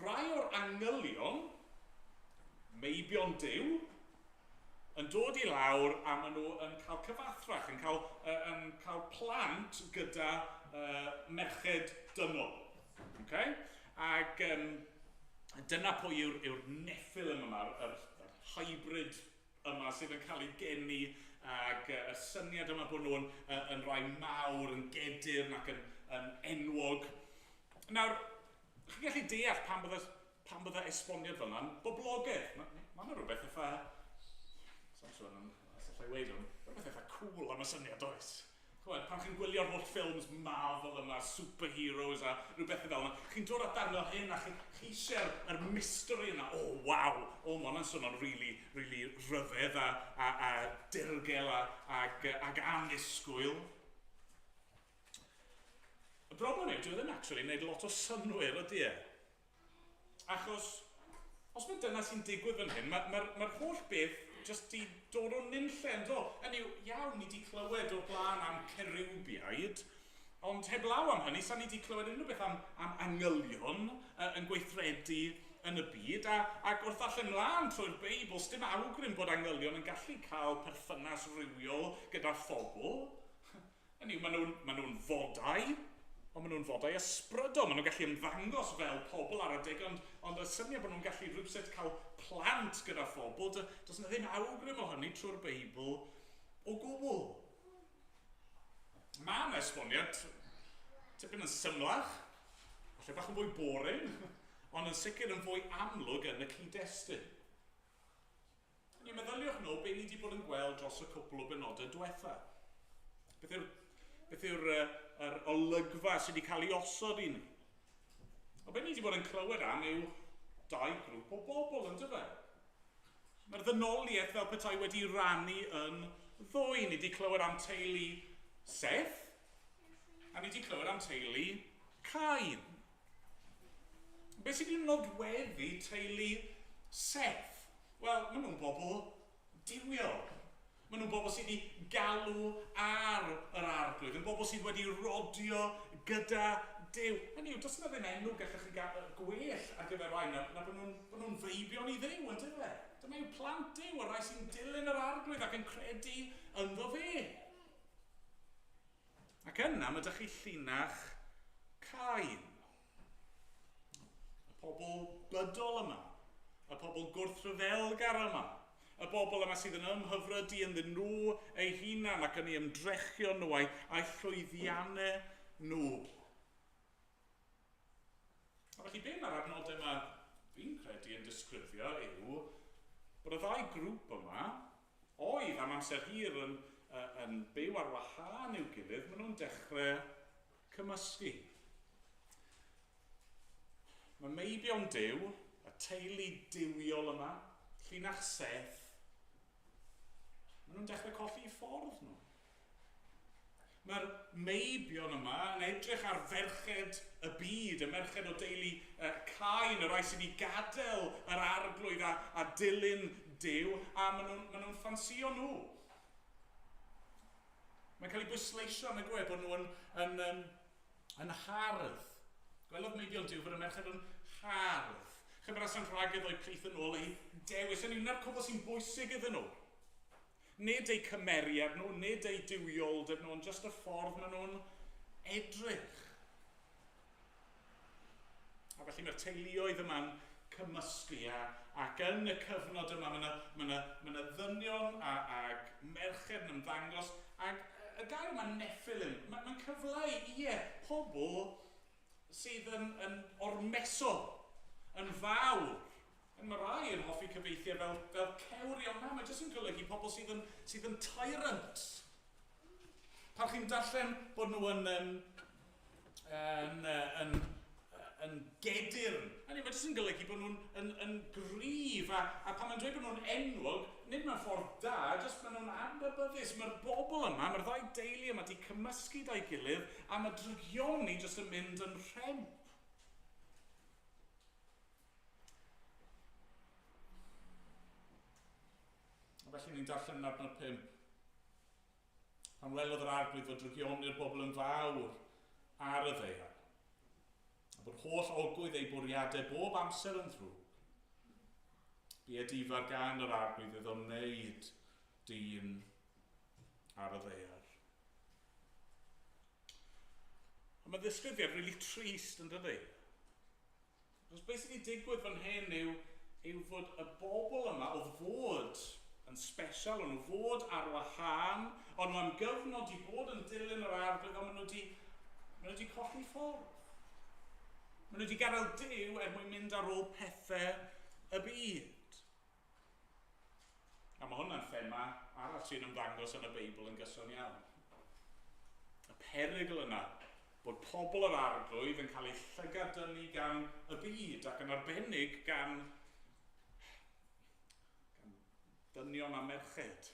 rai o'r angylion, meibion Duw, yn dod i lawr a maen nhw yn cael cyfathrach, yn cael, yn cael plant gyda merched dynol. Okay? Ac dyna pwy yw'r yw Nephilim yma, yr hybrid yma sydd yn cael ei geni ac y syniad yma bod nhw'n yn rhai mawr, yn gedyrn ac yn enwog. Nawr, chi'n gallu deall pam bydde, pam bydde esboniad fel yna'n boblogaidd. Mae ma yna rhywbeth eitha... Sa'n siŵr am os allai weud hwn. Rhywbeth eitha cool am y syniad, oes? Ch'mod, pan chi'n gwylio'r holl ffilms Marvel yma, superheroes a rhywbeth fel yna, chi'n dod at darn fel hyn a chi, chi eisiau'r yr mystery yna. O, oh, waw! O, mae hwnna'n swnio'n really, really rhyfedd a dirgel ag annisgwyl. Y broblem yw, dyw e ddim actually yn gwneud lot o synnwyr, ydy e? Achos, os mae dyna sy'n digwydd fan hyn, mae'r ma, ma, ma holl beth jyst di dod o nunlle, yn do? Hynny yw, iawn, ni di clywed o'r blaen am cerubiaid, ond heblaw am hynny, sa'n ni di clywed unrhyw beth am angylion yn gweithredu yn y byd, ac wrth ddarllen mlaen trwy'r Beibl, sdim awgrym bod angylion yn gallu cael perthynas rywiol gyda phobl. Hynny yw, maen nhw'n ma nhw fodau, ond maen nhw'n fodau ysbrydol. Maen nhw'n gallu ymddangos fel pobl ar adeg, ond y syniad bod nhw'n gallu rhywsut cael plant gyda phobl, does yna ddim awgrym o hynny trwy'r Beibl o gwbl. Mae yna esboniad tipyn yn symlach, falle bach yn fwy boring, ond yn sicr yn fwy amlwg yn y cyd-destun. Ni meddyliwch nôl be ni wedi bod yn gweld dros y cwpl o benodau diwetha. Beth yw'r yr olygfa sydd wedi cael ei osod i ni? O be ni wedi bod yn clywed am yw dau grŵp o bobl, yn dyfe? Mae'r ddynoliaeth fel petai wedi rannu yn ddwy. Ni wedi clywed am teulu Seth, a ni wedi clywed am teulu Cain. Beth sydd wedi nodweddu teulu Seth? Wel, maen nhw'n bobl duwiol. Maen nhw'n bobl sydd wedi galw ar yr Arglwydd, yn bobl sydd wedi rodio gyda Duw. Hynny yw, does yna ddim enw gallech chi gael gwell ar gyfer rhai na bod nhw'n bod nhw feibion i Dduw, yn dyfe? Dyma yw plant Duw, y rhai sy'n dilyn yr Arglwydd ac yn credu ynddo fe. Ac yna mae ydych chi llinach Cain. Y pobl bydol yma, y pobl gwrthryfelgar yma, y bobl yma sydd yn ymhyfrydu ynddyn nhw eu hunan ac yn eu ymdrechion nhw a'u llwyddiannau nhw. A felly be mae'r adnodau yma fi'n credu yn disgrifio yw bod y ddau grŵp yma oedd am amser hir yn byw ar wahân i'w gilydd, maen nhw'n dechrau cymysgu. Mae meibion Duw, y teulu duwiol yma, llinach Seth, maen nhw'n dechrau colli eu ffordd nhw. Mae'r meibion yma yn edrych ar ferched y byd, y merched o deulu Cain, y rhai sydd wedi gadael yr Arglwydd a dilyn Duw, a maen nhw'n ma nhw ffansio nhw. Mae'n cael ei bwysleisio yn y gwe bod nhw yn hardd. Gwelodd meibion Duw fod y merched yn hardd. Chymerasant wragedd o'u plith yn ôl eu dewis. Hynny yw, 'na'r cwbl sy'n bwysig iddyn nhw. Nid eu cymeriad nhw, nid eu duwioldeb nhw, ond jyst y ffordd maen nhw'n edrych. A felly mae'r teuluoedd yma'n cymysgu ac yn y cyfnod yma mae yna ma ma ma ddynion ag merched yn ymddangos ac y gair yma Nephilim, mae'n ma cyfleu, ie, pobl sydd yn ormesol, yn fawr. Mae rai yn hoffi cyfieithiau fel cewri, ond na, mae jyst yn golygu pobl sydd yn tyrant. Pan chi'n darllen bod nhw yn yn, yn, yn gedyrn. Hynny, mae jyst yn golygu bod nhw'n yn, yn gryf, a, a pan mae'n dweud bod nhw'n enwog, nid mewn ffordd da, jyst maen nhw'n adnabyddus. Mae'r bobl yma, mae'r ddau deulu yma wedi cymysgu da'i gilydd, a mae drygioni jyst yn mynd yn rhemp. A felly ni'n darllen yn adnod 5. Pan welodd yr arglwydd fod drygioni'r bobl yn fawr ar y ddaear, a bod holl ogwydd ei bwriadau bob amser yn ddrwg, bu edifar gan yr arglwydd iddo wneud dyn ar y ddaear. A mae ddisgrifiad really trist yn dydy. Achos beth sydd wedi digwydd fan hyn yw, yw fod y bobl yma oedd fod yn special, o'n nhw fod ar wahân, o'n nhw am gyfnod i bod yn dilyn yr arglwydd, ond maen nhw wedi, maen nhw wedi colli ffordd. Maen nhw wedi gadael Duw er mwyn mynd ar ôl pethau y byd. A mae hwnna'n thema arall sy'n ymddangos yn y Beibl yn gyson iawn. Y perygl yna bod pobl yr arglwydd yn cael eu llygad-dynnu gan y byd ac yn arbennig gan, gan dynion a merched.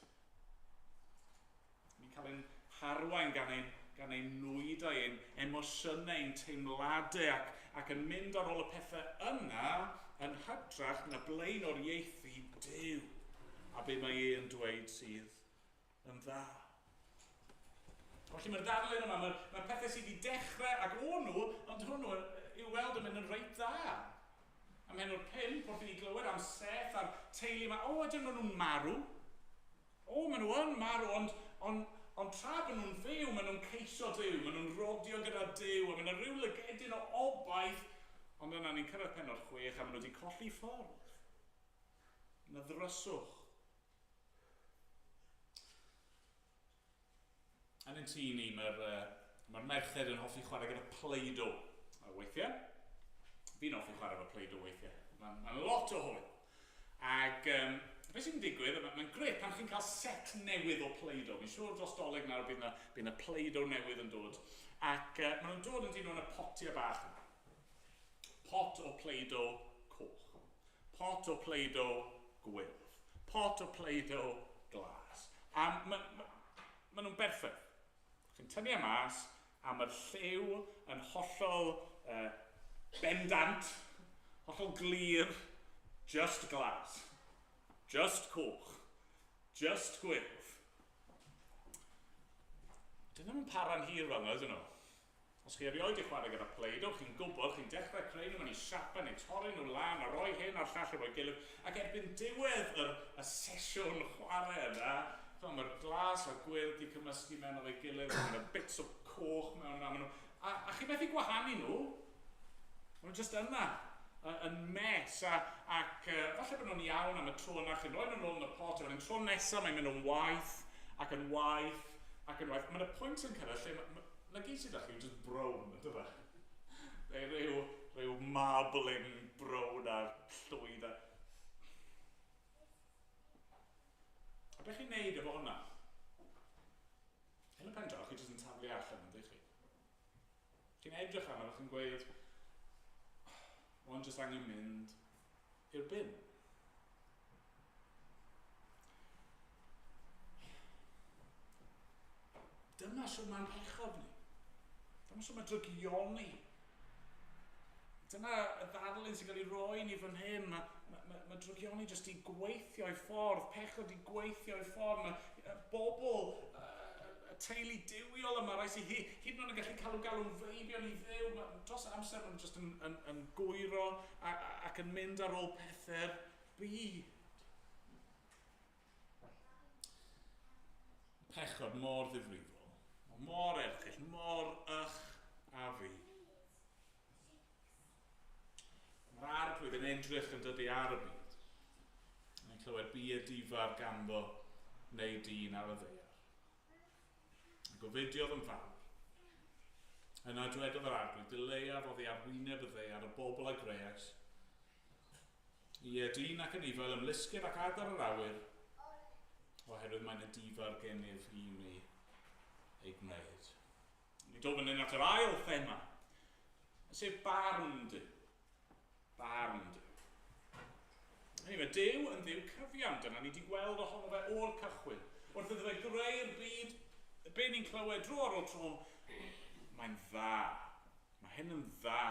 Ni'n cael ein harwain gan ein, gan ein nwydau, ein emosiynau, ein teimladau ac, ac yn mynd ar ôl y pethau yna yn hytrach na blaenoriaethu Duw a be mae e'n dweud sydd yn dda. Felly mae'r darlun yma, mae'r mae pethau sydd wedi dechrau ac o'n nhw, ond o'n nhw i'w weld yn mynd yn reit dda. A mhen o'r pump, wrth i ni glywed am Seth a'r teulu yma, o, ydyn nhw'n marw? O, maen nhw yn marw, ond, ond, ond tra bod nhw'n fyw, maen nhw'n ceisio Duw, maen nhw'n rodio gyda Duw, a maen nhw rhyw lygedyn o obaith, ond yna ni'n cyrraedd pennod 6 a maen nhw wedi colli ffordd. Yna ddryswch. Yn ein tŷ ni, mae'r uh, mae merched yn hoffi chwarae gyda Play-Doh. A weithiau, fi'n hoffi chwarae efo Play-Doh weithiau. Mae'n ma lot o hwyl. Ac um, beth sy'n digwydd, mae'n ma gret pan chi'n cael set newydd o Play-Doh. Fi'n siŵr dros doleg nawr bydd yna, bydd yna Play-Doh newydd yn dod. Ac maen nhw'n dod yn dyn nhw yn y potiau bach yma. Pot o Play-Doh coch. Pot o Play-Doh gwyrdd. Pot o Play-Doh glas. A ma, ma, ma nhw'n berffaith. Chi'n tynnu e mas, a mae'r lliw yn hollol bendant, hollol glir, just glas, just coch, just gwyrdd. Dyn nhw'n para'n hir fel yna, ydyn nhw? Os chi erioed 'di chwarae gyda Play-Doh, chi'n gwybod, chi'n dechrau creu nhw mewn i siapau neu torri nhw lan a rhoi hyn a'r llall efo'i gilydd, ac erbyn diwedd yr, y sesiwn chwarae yna, chimod, mae'r glas a'r gwyrdd 'di cymysgu mewn efo'i gilydd, mae yna bits o coch mewn yna, maen nhw, a, a chi methu gwahanu nhw, maen nhw jyst yna, yn mess, a, ac falle bod nhw'n iawn am y tro yna, chi'n rhoi nhw'n ôl yn y pot, a wedyn tro nesaf mae'n mynd yn waeth, ac yn waeth, ac yn waeth. Mae yna pwynt yn cyrraedd lle ma, ma, 'Na gyd sydd 'da chi yw jyst brown, on'd yfe? Neu rhyw, rhyw marbling brown a'r llwyd a... A beth chi'n neud efo hwnna? Yn y pen draw, chi jyst yn taflu allan, yn chi? Chi'n edrych arno fe, chi'n gweud, oh, ond jyst angen mynd i'r bin. Dyma sy'n mae'n pechod ni. Dyma sy'n mae'n drygioni. Dyna y ddarlun sy'n cael ei roi ni fan hyn. Mae, mae, mae, mae drygioni jyst i gweithio i ffordd, pechod i gweithio i ffordd. Mae bobl, y teulu duwiol yma, rai sydd hyd yn oed yn gallu cael eu galw'n feibion i Dduw. Mae, dros amser maen nhw jyst yn, yn, yn gwyro a, ac yn mynd ar ôl pethau'r byd. Pechod mor ddifrifol, mor erchyll, mor ych a fi. Mae'r arglwydd yn edrych yn dydy ar y byd. Mae'n clywed bu y difar ganddo neu dyn ar y ddaear. A gofidiodd yn fawr. Yna dwedodd yr arglwydd, dileiaf oddi ar wyneb y ddaear y bobl a greais, Ie, dyn ac anifail, ymlusgiad ac adar yr awyr, oherwydd mae'n edifar gennyf i mi ei gwneud. Ni'n dod fan hyn at yr ail thema. Sef barn Duw. Barn Duw. Hynny, mae Duw yn Dduw cyfiawn. Dyna ni wedi gweld ohono fe o'r cychwyn. Wrth iddo fe greu'r byd, be ni'n clywed dro ar ôl tro, mae'n dda. Mae hyn yn dda.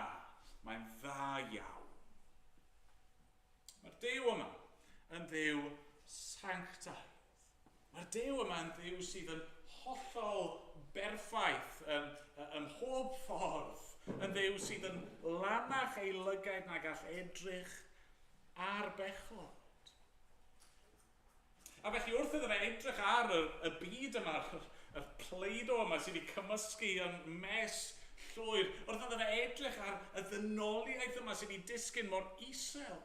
Mae'n dda iawn. Mae'r Duw yma yn Dduw sanctaidd. Mae'r Duw yma yn Dduw sydd yn hollol berffaith ym, ym mhob ffordd. Yn Dduw sydd yn lanach ei lygaid na gall edrych ar bechod. A felly wrth iddo fe edrych ar y, y byd yma, y, y pleido yma sydd wedi cymysgu yn mes llwyr, wrth iddo fe edrych ar y ddynoliaeth yma sydd wedi disgyn mor isel,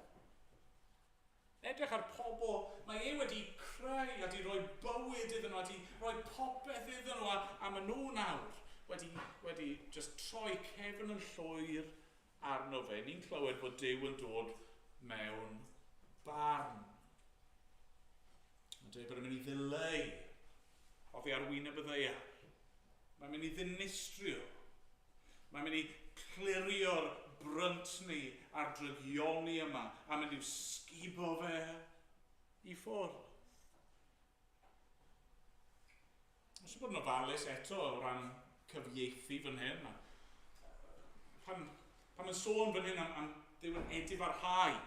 edrych ar pobl mae e wedi creu a wedi rhoi bywyd iddyn nhw, a wedi rhoi popeth iddyn nhw, a, a maen nhw nawr wedi, wedi just troi cefn yn llwyr arno fe. Ni'n clywed bod Duw yn dod mewn barn. Mae'n dweud bod e'n mynd i ddileu oddi ar wyneb y ddaear. Mae'n mynd i ddinistrio. Mae'n mynd i clirio'r bryntni a'r drygioni yma a mynd i'w sgubo fe i ffwrdd. Mae eisiau bod yn ofalus eto o ran cyfieithu fan hyn. Pan, pan mae'n sôn fan hyn am, am Dduw yn edifarhau,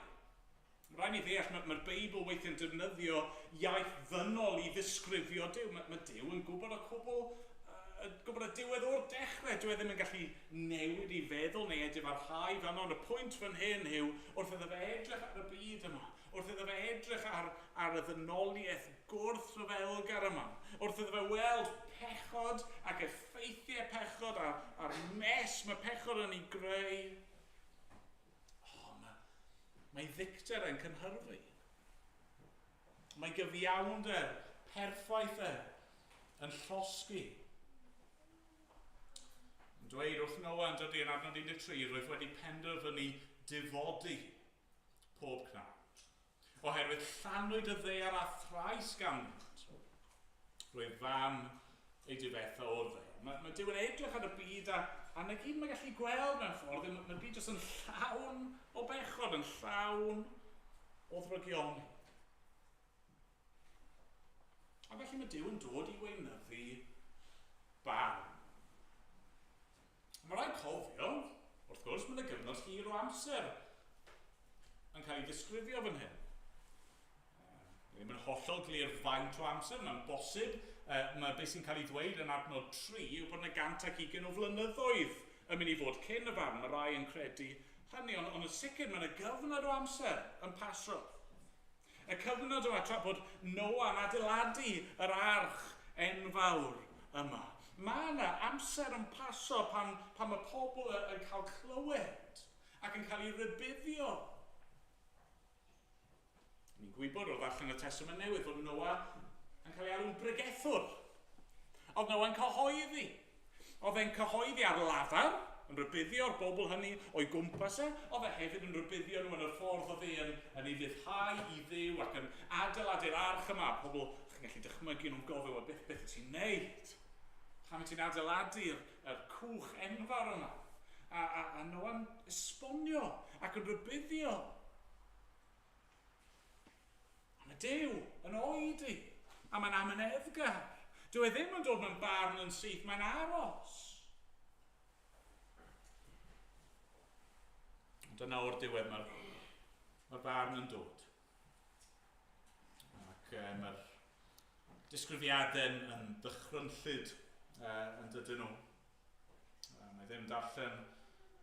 mae rhaid ni ddeall, mae'r mae Beibl weithiau'n defnyddio iaith ddynol i ddisgrifio Duw. Mae, mae Duw yn gwybod y cwbl, uh, gwybod y diwedd o'r dechrau. Dyw e ddim yn gallu newid i feddwl neu edifarhau fan ond y pwynt fan hyn yw, wrth iddo fe edrych ar y byd yma, wrth iddo fe edrych ar, ar y ddynoliaeth gwrthryfelgar yma, wrth iddo fe weld pechod ac effeithiau pechod a'r, a'r mes mae pechod yn ei greu, oh, mae, mae ddicter yn cynhyrfu. Mae gyfiawnder perffaith e yn llosgi. Yn dweud wrth Noah yn dydy yn adnod 13, roedd wedi penderfynu difodi pob cnawd. Oherwydd llanwyd y ddaear â thrais ganddynt. Roedd fam ei difetha o'r ddaear. Mae, mae Duw yn edrych ar y byd a, a na gyd mae'n gallu gweld mewn ffordd, mae'r mae byd jyst yn llawn o bechod, yn llawn o ddrygioni. A felly mae Duw yn dod i weinyddu barn. Mae rhaid cofio, wrth gwrs, mae yna gyfnod hir o amser yn cael ei ddisgrifio fan hyn. Ddim yn hollol glir faint o amser, mae'n bosib. Mae beth sy'n cael ei ddweud yn adnod 3 yw bod yna 120 o flynyddoedd yn mynd i fod cyn y farn. Mae rai yn credu hynny, ond, ond yn sicr mae yna gyfnod o amser yn pasio. Y cyfnod yma tra bod Noah yn adeiladu yr arch enfawr yma. Mae yna amser yn paso pan, pan mae pobl yn cael clywed ac yn cael ei rybuddio. Ni'n gwybod o ddarllen y Testament Newydd fod Noah yn cael ei alw'n bregethwr. Oedd Noah'n cyhoeddi. Oedd e'n cyhoeddi ar lafar, yn rhybuddio'r bobl hynny o'i gwmpas e. Oedd e hefyd yn rhybuddio nhw yn y ffordd oedd e yn, yn ei fuddhau i Dduw ac yn adeiladu'r arch yma. Pobl, chi'n gallu dychmygu nhw'n gofyn, wel, beth, beth wyt ti'n neud? Pam wyt ti'n adeiladu'r yr cwch enfawr yma? A, a, a Noah'n esbonio ac yn rhybuddio. A mae Duw yn oedi, a mae'n amyneddgar. Dyw e ddim yn dod mewn barn yn syth, mae'n aros. Ond yna o'r diwedd mae'r mae barn yn dod. Ac e, mae'r disgrifiadau yn, yn ddychrynllyd e, yn dydyn nhw. E, mae ddim darllen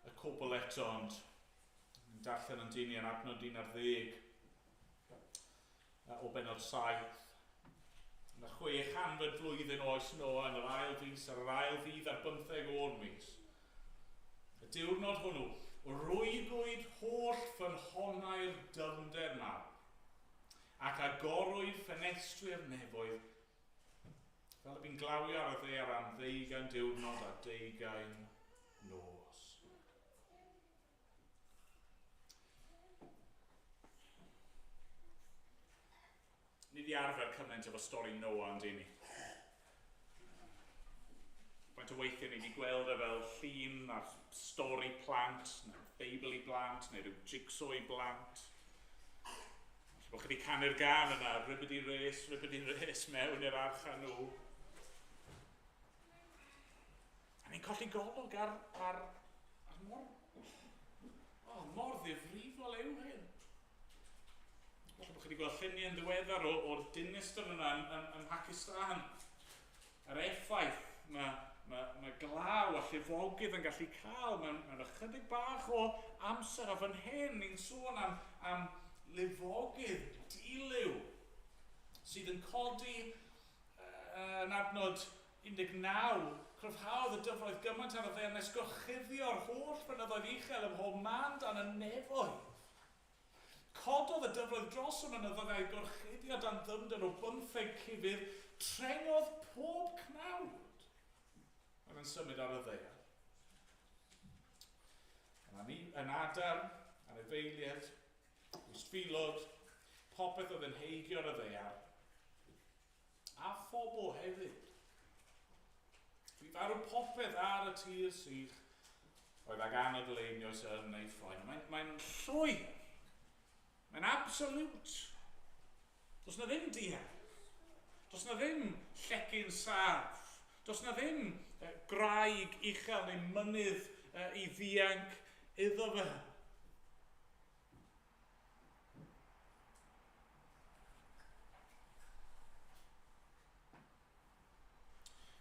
y cwbl eto, ond Ni'n darllen yn dyn ni yn adnod 11 o benod 7. Yn y 600 flwyddyn oes Noa yn yr ail fis ar yr ail ddydd ar bymtheg o'r mis. Y diwrnod hwnnw, rwygwyd holl ffynhonnau'r dyfnder mawr, ac agorwyd ffenestri'r nefoedd, fel y bu'n glawio ar y ddaear am ddeugain diwrnod a deugain nos. Ni di arfer cymaint efo stori Noah yn dyn ni. Faint o weithiau ni wedi gweld e fel llun ar stori plant, neu Beibl i blant, neu rhyw jigsaw i blant. Falle bod chi wedi canu'r gân yna, ribbidi race, ribbidi race, mewn i'r arch â nhw. A ni'n colli golwg ar, ar, ar mor, oh, mor ddifrifol yw hyn. Falle bod chi wedi gweld lluniau yn ddiweddar o'r dinistr yna yn, yn, yn Mhakistan. Yr effaith mae, mae, mae glaw a llifogydd yn gallu cael mewn, mewn ychydig bach o amser. A fan hyn, ni'n sôn am, am lifogydd dilyw sydd yn codi yn adnod 19, cryfhaodd y dyfroedd gymaint ar y ddaear nes gorchuddio'r holl fynyddoedd uchel ym mhob man dan y nefoedd. Cododd y dyfroedd dros y mynyddoedd a'u gorchuddio dan ddyfnder o bymtheg cufydd, trengodd pob cnawd oedd yn symud ar y ddaear. Yn, yn adar, anifeiliaid, bwystfilod, popeth oedd yn heigio ar y ddaear, a phobl hefyd. Bu farw popeth ar y tir sych oedd ag anadl einioes yn ei ffroen. Mae'n mae llwyr. Mae'n absolute. Does na ddim dianc. Does na ddim llecyn saff. Does na ddim graig uchel neu mynydd i ddianc iddo fe.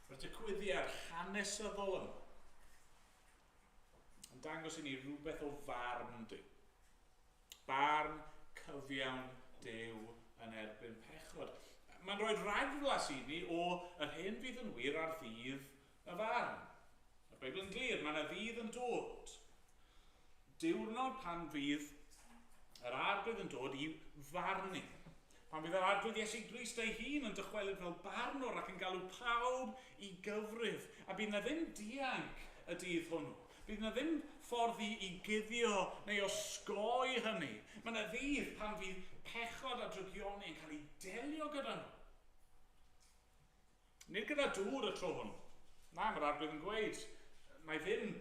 Mae'r digwyddiad hanesyddol yma yn dangos i ni rhywbeth o farn Duw. Barn cyfiawn Duw yn erbyn pechod. Mae'n rhoi rhagflas i ni o yr hyn fydd yn wir ar ddydd y farn. Mae'r Beibl yn glir, mae yna ddydd yn dod. Diwrnod pan fydd yr Arglwydd yn dod i farnu. Pan fydd yr Arglwydd Iesu Grist ei hun yn dychwelyd fel barnwr ac yn galw pawb i gyfrif. A bydd na ddim dianc y dydd hwnnw. Bydd na ddim ffordd i, i guddio neu osgoi hynny. Mae yna ddydd pan fydd pechod a drygioni yn cael ei delio gyda nhw. Nid gyda dŵr y tro hwn. Na, mae'r Arglwydd yn gweud, mae ddim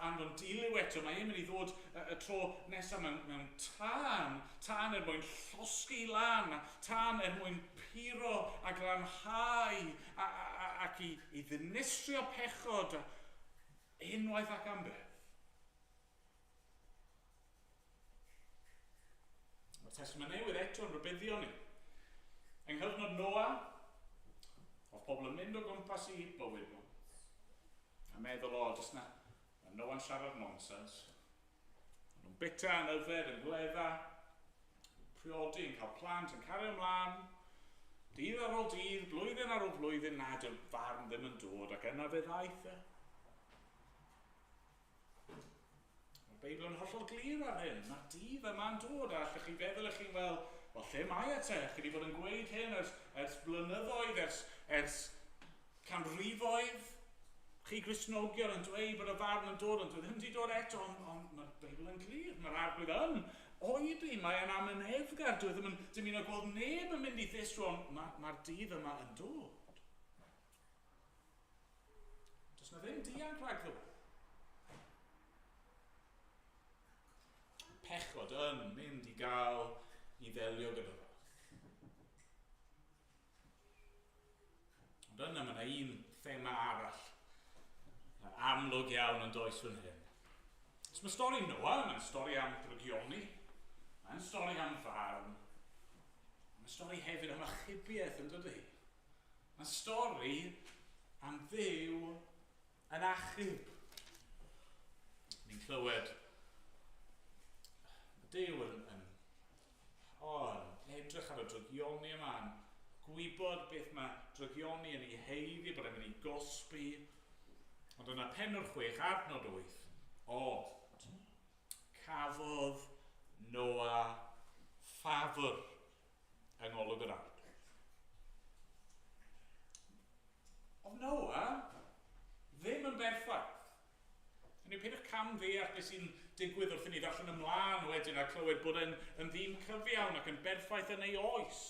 anfon dilyw eto, mae e'n mynd i ddod y tro nesaf mewn, mewn tân, tân er mwyn llosgi lan, tân er mwyn puro a glanhau a, a, a, ac i, i ddinistrio pechod unwaith ac am byth. Mae'r Testament Newydd eto yn rhybuddio ni. Yng nghyfnod Noa, oedd pobl yn mynd o gwmpas i bywyd nhw. A meddwl, o, jyst na, mae Noa'n siarad nonsens. Maen nhw'n bita, yn yfed, yn gwledda, priodi, yn cael plant, yn cario ymlaen. Dydd ar ôl dydd, blwyddyn ar ôl blwyddyn, na, dyw'r farn ddim yn dod, ac yna fe ddaeth e. Mae'r Beibl yn hollol glir ar hyn. Mae'r dydd yma'n dod, a allwch chi feddwl eich chi'n wel, wel lle mae e te? Chi wedi bod yn gweud hyn ers, ers blynyddoedd, ers, ers canrifoedd. Chi Gristnogion yn dweud bod y farn yn dod, ond dwi ddim wedi dod eto, ond, ond mae'r Beibl yn glir, mae'r Arglwydd yn oedi, mae e'n amyneddgar, dwi ddim yn dymuno gweld neb yn mynd i ddistro, ond mae'r mae dydd yma yn dod. Does na ddim dianc rhagddo fo. Pechod yn mynd i gael i ddelio gyda fo. Ond yna mae yna un thema arall amlwg iawn yn does fan hyn. So mae stori Noah, mae'n stori am drygioni, mae'n stori am farn, mae'n stori hefyd am achubiaeth yn dydy. Mae'n stori am Dduw yn achub. Ni'n clywed mae Duw yn, yn, oh, yn edrych ar y drygioni yma, yn gwybod beth mae drygioni yn ei heiddi, bod e'n mynd i gosbi. Ond yna penod 6, adnod 8, ond cafodd Noa ffafr yng ngolwg yr Arglwydd. Oedd Noah ddim yn berffaith. Hynny yw, peidiwch cam ddeall beth sy'n digwydd wrth i ni ddarllen ymlaen wedyn a clywed bod e'n yn ddyn cyfiawn ac yn berffaith yn ei oes.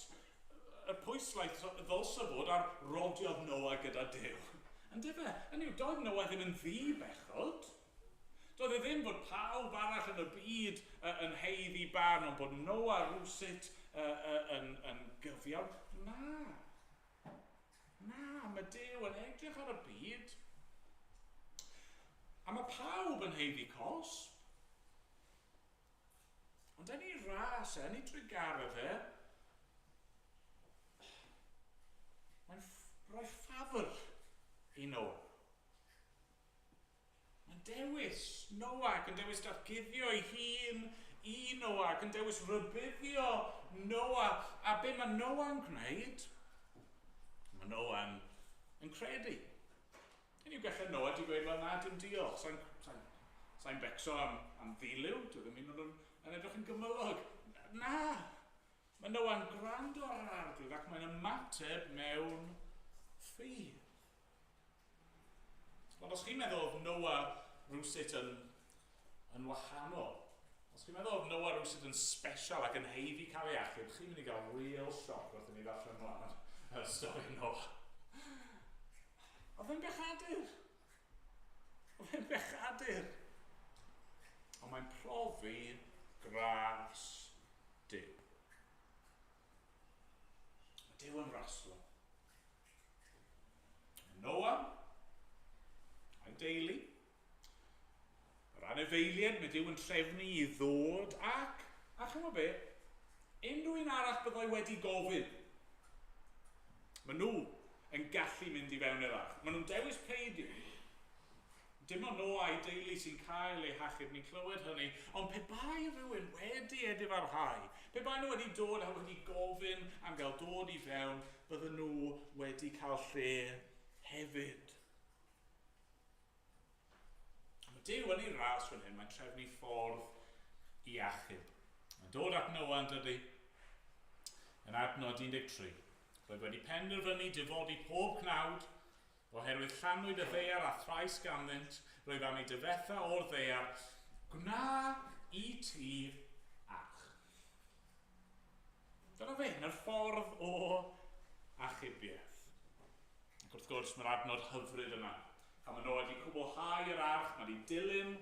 Y pwyslais ddylse fod ar rodiodd Noah gyda Duw. Yndyfe? Hynny yw, doedd Noa ddim yn ddi-bechod. Doedd e ddim bod pawb arall yn y byd yn haeddu barn, ond bod Noa rywsut yn gyfiawn. Na. Na, mae Duw yn edrych ar y byd. A mae pawb yn haeddu cosb. Ond yn ei ras e, yn ei drugaredd e, mae'n rhoi ffafr i Noa. Mae'n dewis Noa ac yn dewis datguddio ei hun i Noa ac yn dewis rhybuddio Noa. A be mae Noa'n gwneud? Mae Noa'n yn credu. Hynny yw, gallai Noa di gweud, wel na, dim diolch, sa'n sa sa becso am ddilyw, dwi ddim un o'n yn edrych yn gymylog. Na! Mae Noa'n gwrando ar yr Arglwydd ac mae'n ymateb mewn ffydd. Ond os chi'n meddwl oedd Noa rhywsut yn wahanol, os chi'n meddwl oedd Noa rhywsut yn special ac yn haeddu cael ei achub, chi'n mynd i gael real shock wrth i ni ddarllen mlaen y stori Noa. Oedd e'n bechadur. Oedd e'n bechadur. Ond mae'n profi gras Duw. Mae Duw yn raslon. Noa, a'i deulu, yr anifeiliaid, mae Duw yn trefnu i ddod ac, a chymod be, unrhyw un arall byddai wedi gofyn. Maen nhw yn gallu mynd i fewn i'r arch. Maen nhw'n dewis peidio. Dim ond Noa a'i deulu sy'n cael eu hachub, ni'n clywed hynny, ond pe bai rhywun wedi edifarhau, pe bai nhw wedi dod a wedi gofyn am gael dod i fewn, bydden nhw wedi cael lle hefyd. Mae Duw yn ei ras fan hyn, mae'n trefnu ffordd i achub. Mae'n dod at Noa yn dydy, yn adnod 13. Roedd wedi penderfynu difodi pob cnawd, oherwydd llanwyd y ddaear a thrais ganddynt, roedd am ei difetha o'r ddaear, gwna i ti arch. Dyna fe, yna'r ffordd o achubiaeth. Ac wrth gwrs, mae'r adnod hyfryd yma. Pan maen nhw wedi cwblhau yr arch, mae wedi dilyn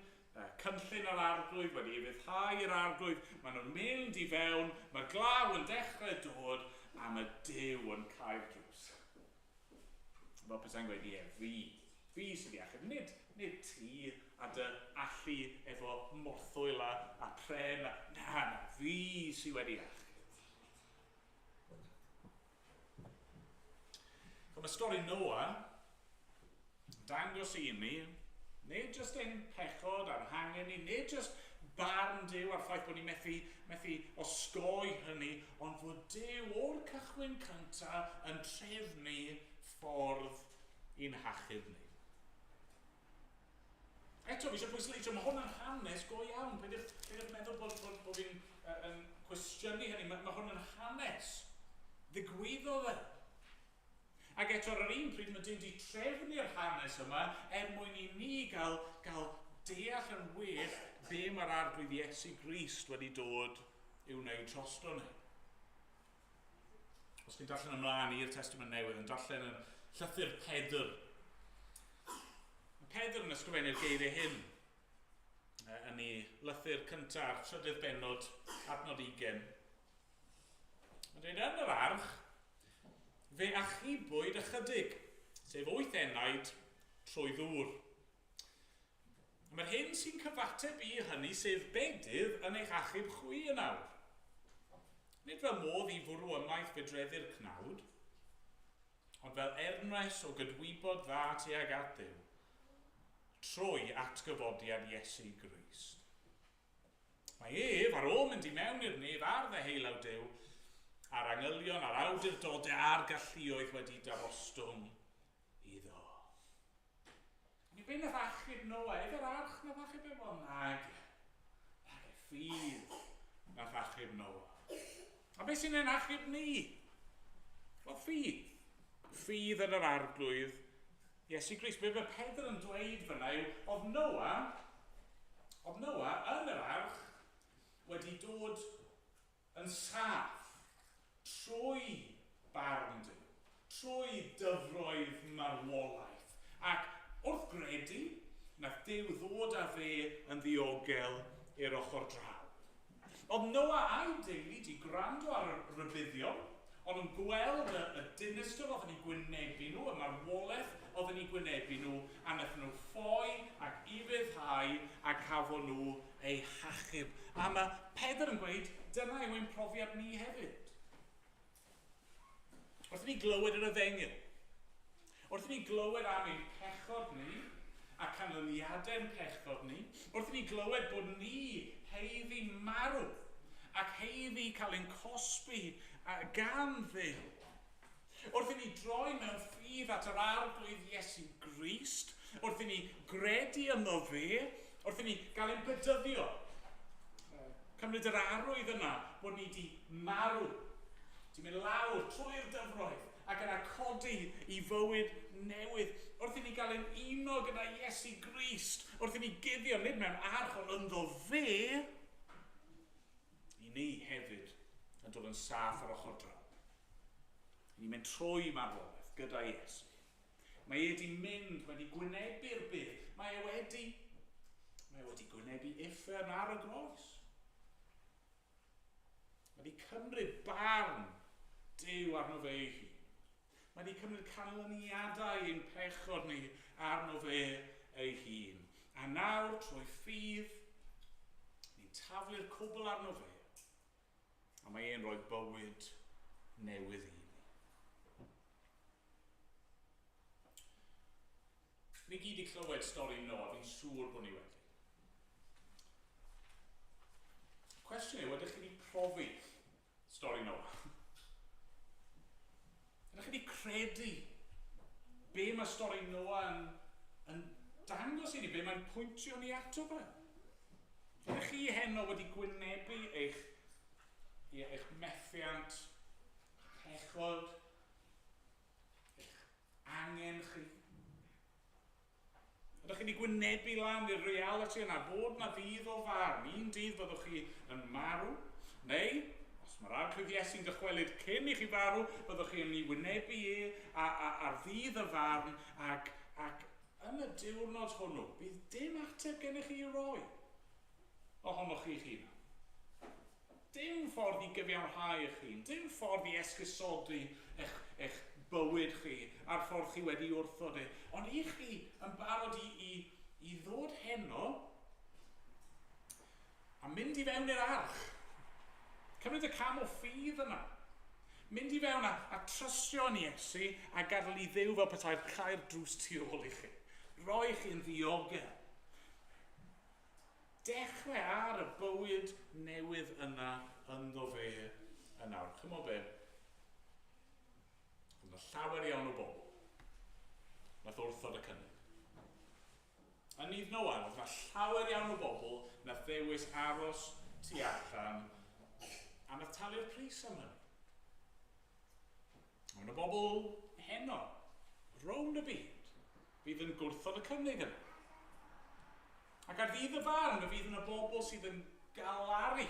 cynllun yr Arglwydd, wedi ufuddhau yr Arglwydd, maen nhw'n mynd i fewn, mae'r glaw yn dechrau dod, a mae Duw yn cau'r drws. Fel petai'n gweud, ie, fi sydd wedi achub, nid ti a dy allu efo morthwyl a pren, na, fi sydd wedi achub. Mae stori Noa dangos i ni, nid jyst ein pechod a'r hangen ni, nid jyst barn Duw a'r ffaith bod ni'n methu osgoi hynny, ond fod Duw o'r cychwyn cyntaf yn trefnu ffordd i'n hachub ni. Eto, fi eisiau pwysleisio, mae hwn yn hanes go iawn. Peidiwch meddwl bod fi'n yn cwestiynu hynny. Mae hwn yn hanes. Ddigwyddodd e. Ac eto ar yr un pryd mae Duw wedi trefnu'r hanes yma er mwyn i ni gael deall yn well be mae'r Arglwydd Iesu Grist wedi dod i'w wneud drosto ni. Os chi'n darllen ymlaen i'r Testament Newydd, yn darllen yn llythyr Pedr. Mae Pedr yn ysgrifennu'r geiriau hyn yn ei lythyr cyntaf, trydydd bennod, adnod 20. Mae'n dweud, yn yr arch, fe achubwyd ychydig, sef 8 enaid trwy ddŵr. Mae'r hyn sy'n cyfateb i hynny, sef bedydd, yn eich achub chwi yn awr. Nid fel modd i fwrw ymaith fedreddu'r cnawd, ond fel ernes o gydwybod dda tuag at Dduw, trwy atgyfodiad Iesu Grist. Mae ef, ar ôl mynd i mewn i'r nef ar ddeheulaw Duw, a'r angylion a'r awdurdodau a'r galluoedd wedi darostwng iddo. Ni be nath achub Noa? Efo'r arch nath achub e? Wel, nag. Nag e, ffydd nath achub Noa. A beth sy'n ein achub ni? Wel, ffydd. Ffydd yn yr Arglwydd Iesu Grist. Be mae Pedr yn dweud fyna yw, oedd Noa yn yr arch wedi dod yn saff trwy barn Duw, trwy dyfroedd marwolaeth. Nath Duw ddod â fe yn ddiogel i'r ochr draw. Oedd Noa a'i deulu di gwrando ar y rhybuddion, ond yn gweld y, y dinistr oedd yn ei gwynebu nhw, y marwolaeth oedd yn ei gwynebu nhw, a wnaethon nhw ffoi ac ufuddhau a cafon nhw eu hachub. A mae Pedr yn gweud, dyna yw ein profiad ni hefyd. Wrth i ni glywed yr efengyl, wrth i ni glywed am ein pechod ni a canlyniadau'n pechod ni, wrth i ni glywed bod ni heiddi marw ac heiddi cael ein cosbi gan Dduw, wrth i ni droi mewn ffydd at yr Arglwydd Iesu Grist, wrth i ni gredu ynddo fe, wrth i ni gael ein bedyddio, cymryd yr arwydd yna bod ni wedi marw, wedi mynd lawr trwy'r dyfroedd ac yna codi i fywyd newydd. Wrth i ni gael ein uno gyda Iesu Grist, wrth i ni guddio nid mewn arch ond ynddo fe, i ni hefyd yn dod yn saff ar ochr draw. I ni'n mynd trwy marwolaeth gyda Iesu. Mae e wedi mynd, wedi gwynebu'r byd. Mae e wedi, mae e wedi gwynebu uffern ar y groes. Mae wedi cymryd barn Duw arno fe ei hun. Mae wedi cymryd canlyniadau ein pechod ni arno fe ei hun. A nawr, trwy ffydd, ni'n taflu'r cwbl arno fe. A mae e'n rhoi bywyd newydd i ni. Ni gyd i clywed stori Noa, fi'n siŵr bod ni wedi. Cwestiwn yw, ydych chi wedi profi stori Noa? Ydych chi wedi credu be mae stori Noa yn, yn dangos i ni, be mae'n pwyntio ni ato fe? Ydych chi heno wedi gwynebu eich, eich methiant, pechod, eich angen chi? Ydych chi wedi gwynebu lan i'r realiti yna bod na ddydd o farn? Un dydd byddwch chi yn marw, neu, os mae'r Arglwydd Iesu'n dychwelyd cyn i chi farw, byddwch chi'n mynd i wynebu e a, a, ar ddydd y farn, ac, ac yn y diwrnod hwnnw, bydd dim ateb gennych chi i roi ohonoch chi'ch hunan. Dim ffordd i gyfiawnhau eich hun, dim ffordd i esgusodi eich, eich bywyd chi a'r ffordd chi wedi wrthod e. Ond i chi yn barod i, i, i ddod heno a mynd i fewn i'r arch. Cymryd y cam o ffydd yna. Mynd i fewn a, a trystio yn Iesu a gadael i Dduw fel petai'r cau'r drws tu ôl i chi. Roi chi yn ddiogel. Dechrau ar y bywyd newydd yna ynddo fe yn awr. Chymod be? Oedd yna llawer iawn o bobl nath wrthod y cynnig. Yn nydd Noa, oedd yna llawer iawn o bobl nath ddewis aros tu allan a nath talu'r pris am hynny. Mae yna bobl heno, rownd y byd, fydd yn gwrthod y cynnig yna. Ac ar ddydd y farn, fe fydd yna bobl sydd yn galaru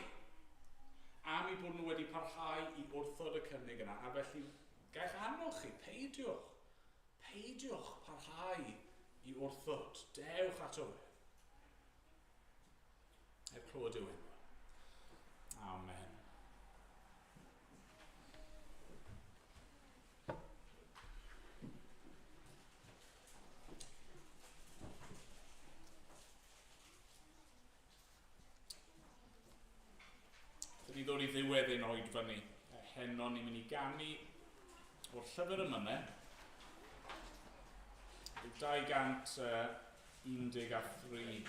am eu bod nhw wedi parhau i wrthod y cynnig yna. A felly, gael annog chi, peidiwch, peidiwch parhau i wrthod. Dewch ato fe. Er clywed yw enw. Amen. Dyn ni ddod i ddiwedd ein oed fyny. Heno ni'n mynd i ganu o'r llyfr yma. 213.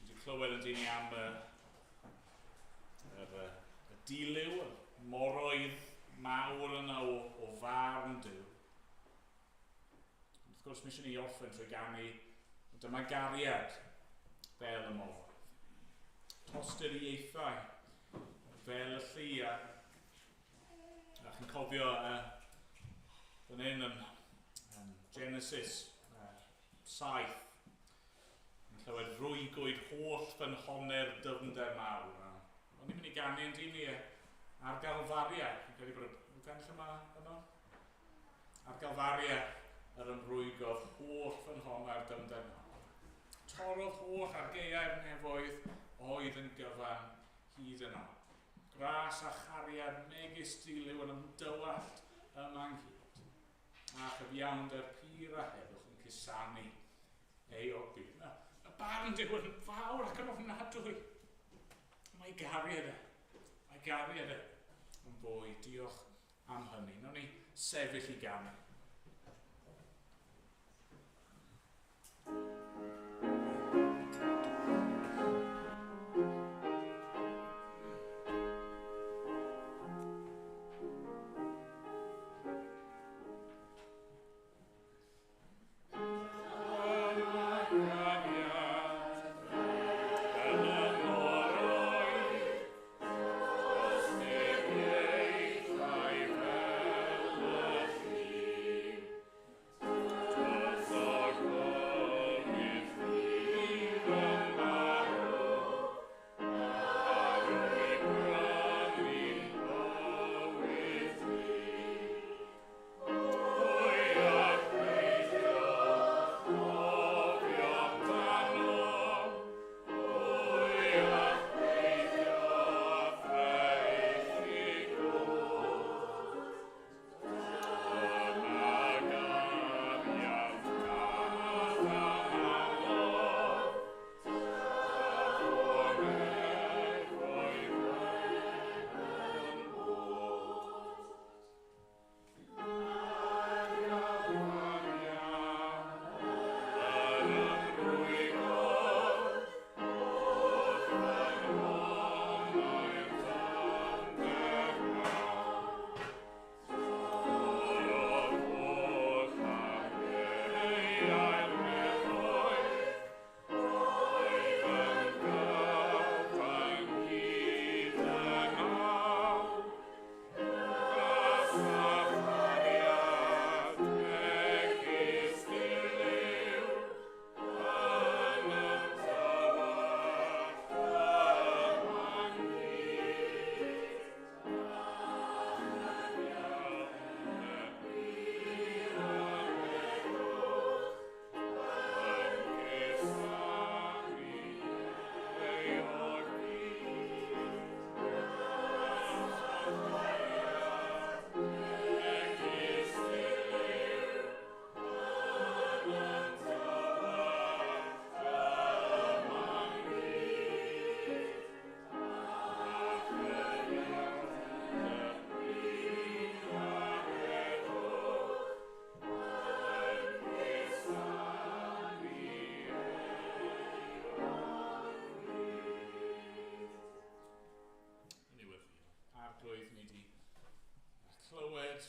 Wedi clywed yn dyn ni am y, yr, y dilyw, y moroedd mawr yna o, o farn Duw. Wrth gwrs, mi eisiau ni orffen trwy ganu, dyma gariad fel y moroedd. Tosturiaethau fel y llu a, a chi'n cofio fan hyn yn, yn Genesis 7, yn clywed rwygwyd holl ffynhonnau'r dyfnder mawr. A o'n i'n mynd i ganu yn dyn ni ar Galfaria. Fi'n credu bod y benll yma yno. Ar Galfaria yr ymrwygodd holl ffynhonnau'r dyfnder mawr. Torrodd holl argaeau'r nefoedd oedd yn gyfan hyd yn awr. Gras a chariad megis dilyw yn ymdywallt yma ynghyd, a chyfiawnder pur a heddwch yn cusanu ei ogbydd. Y barn Duw yn fawr ac yn ofnadwy. Mae gariad e. Mae gariad e yn fwy. Diolch am hynny. Nawn ni sefyll i ganu. Arglwydd, ni wedi clywed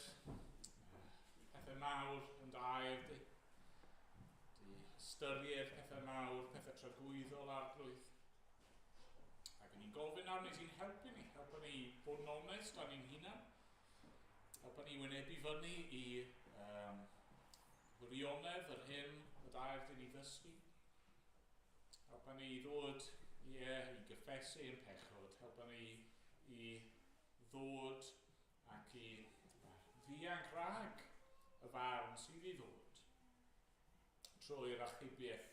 pethau mawr yn dy air di. Di ystyried pethau mawr, pethau tragwyddol, Arglwydd. Ac ni'n gofyn nawr ni ti'n helpu ni fod yn onest â ni'n hunan, helpu ni wynebu fyny i wirionedd yr hyn y dair di ni ddysgu. Helpa ni i ddod i gyffesu ein pechod, helpa ni i ddod ac i ddianc rhag y farn sydd i ddod trwy'r achubiaeth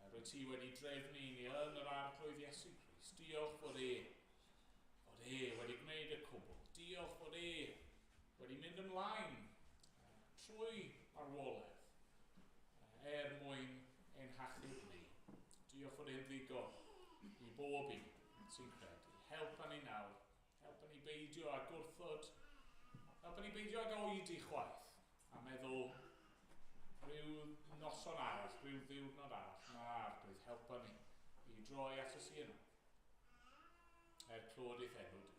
rwyt ti wedi drefnu i ni yn yr Arglwydd Iesu Grist. Diolch fod e wedi gwneud y cwbl. Diolch fod e wedi mynd ymlaen trwy marwolaeth er mwyn ein hachub ni. Diolch fod e'n ddigon i bob un sy'n credu. Helpa ni nawr. Helpa ni beidio â gwrthod. Helpa ni beidio ag oedi chwaith a meddwl rhyw noson arall, rhyw ddiwrnod arall. Na, Arglwydd, helpa ni i droi at y si yna. Er clod i'th enw di.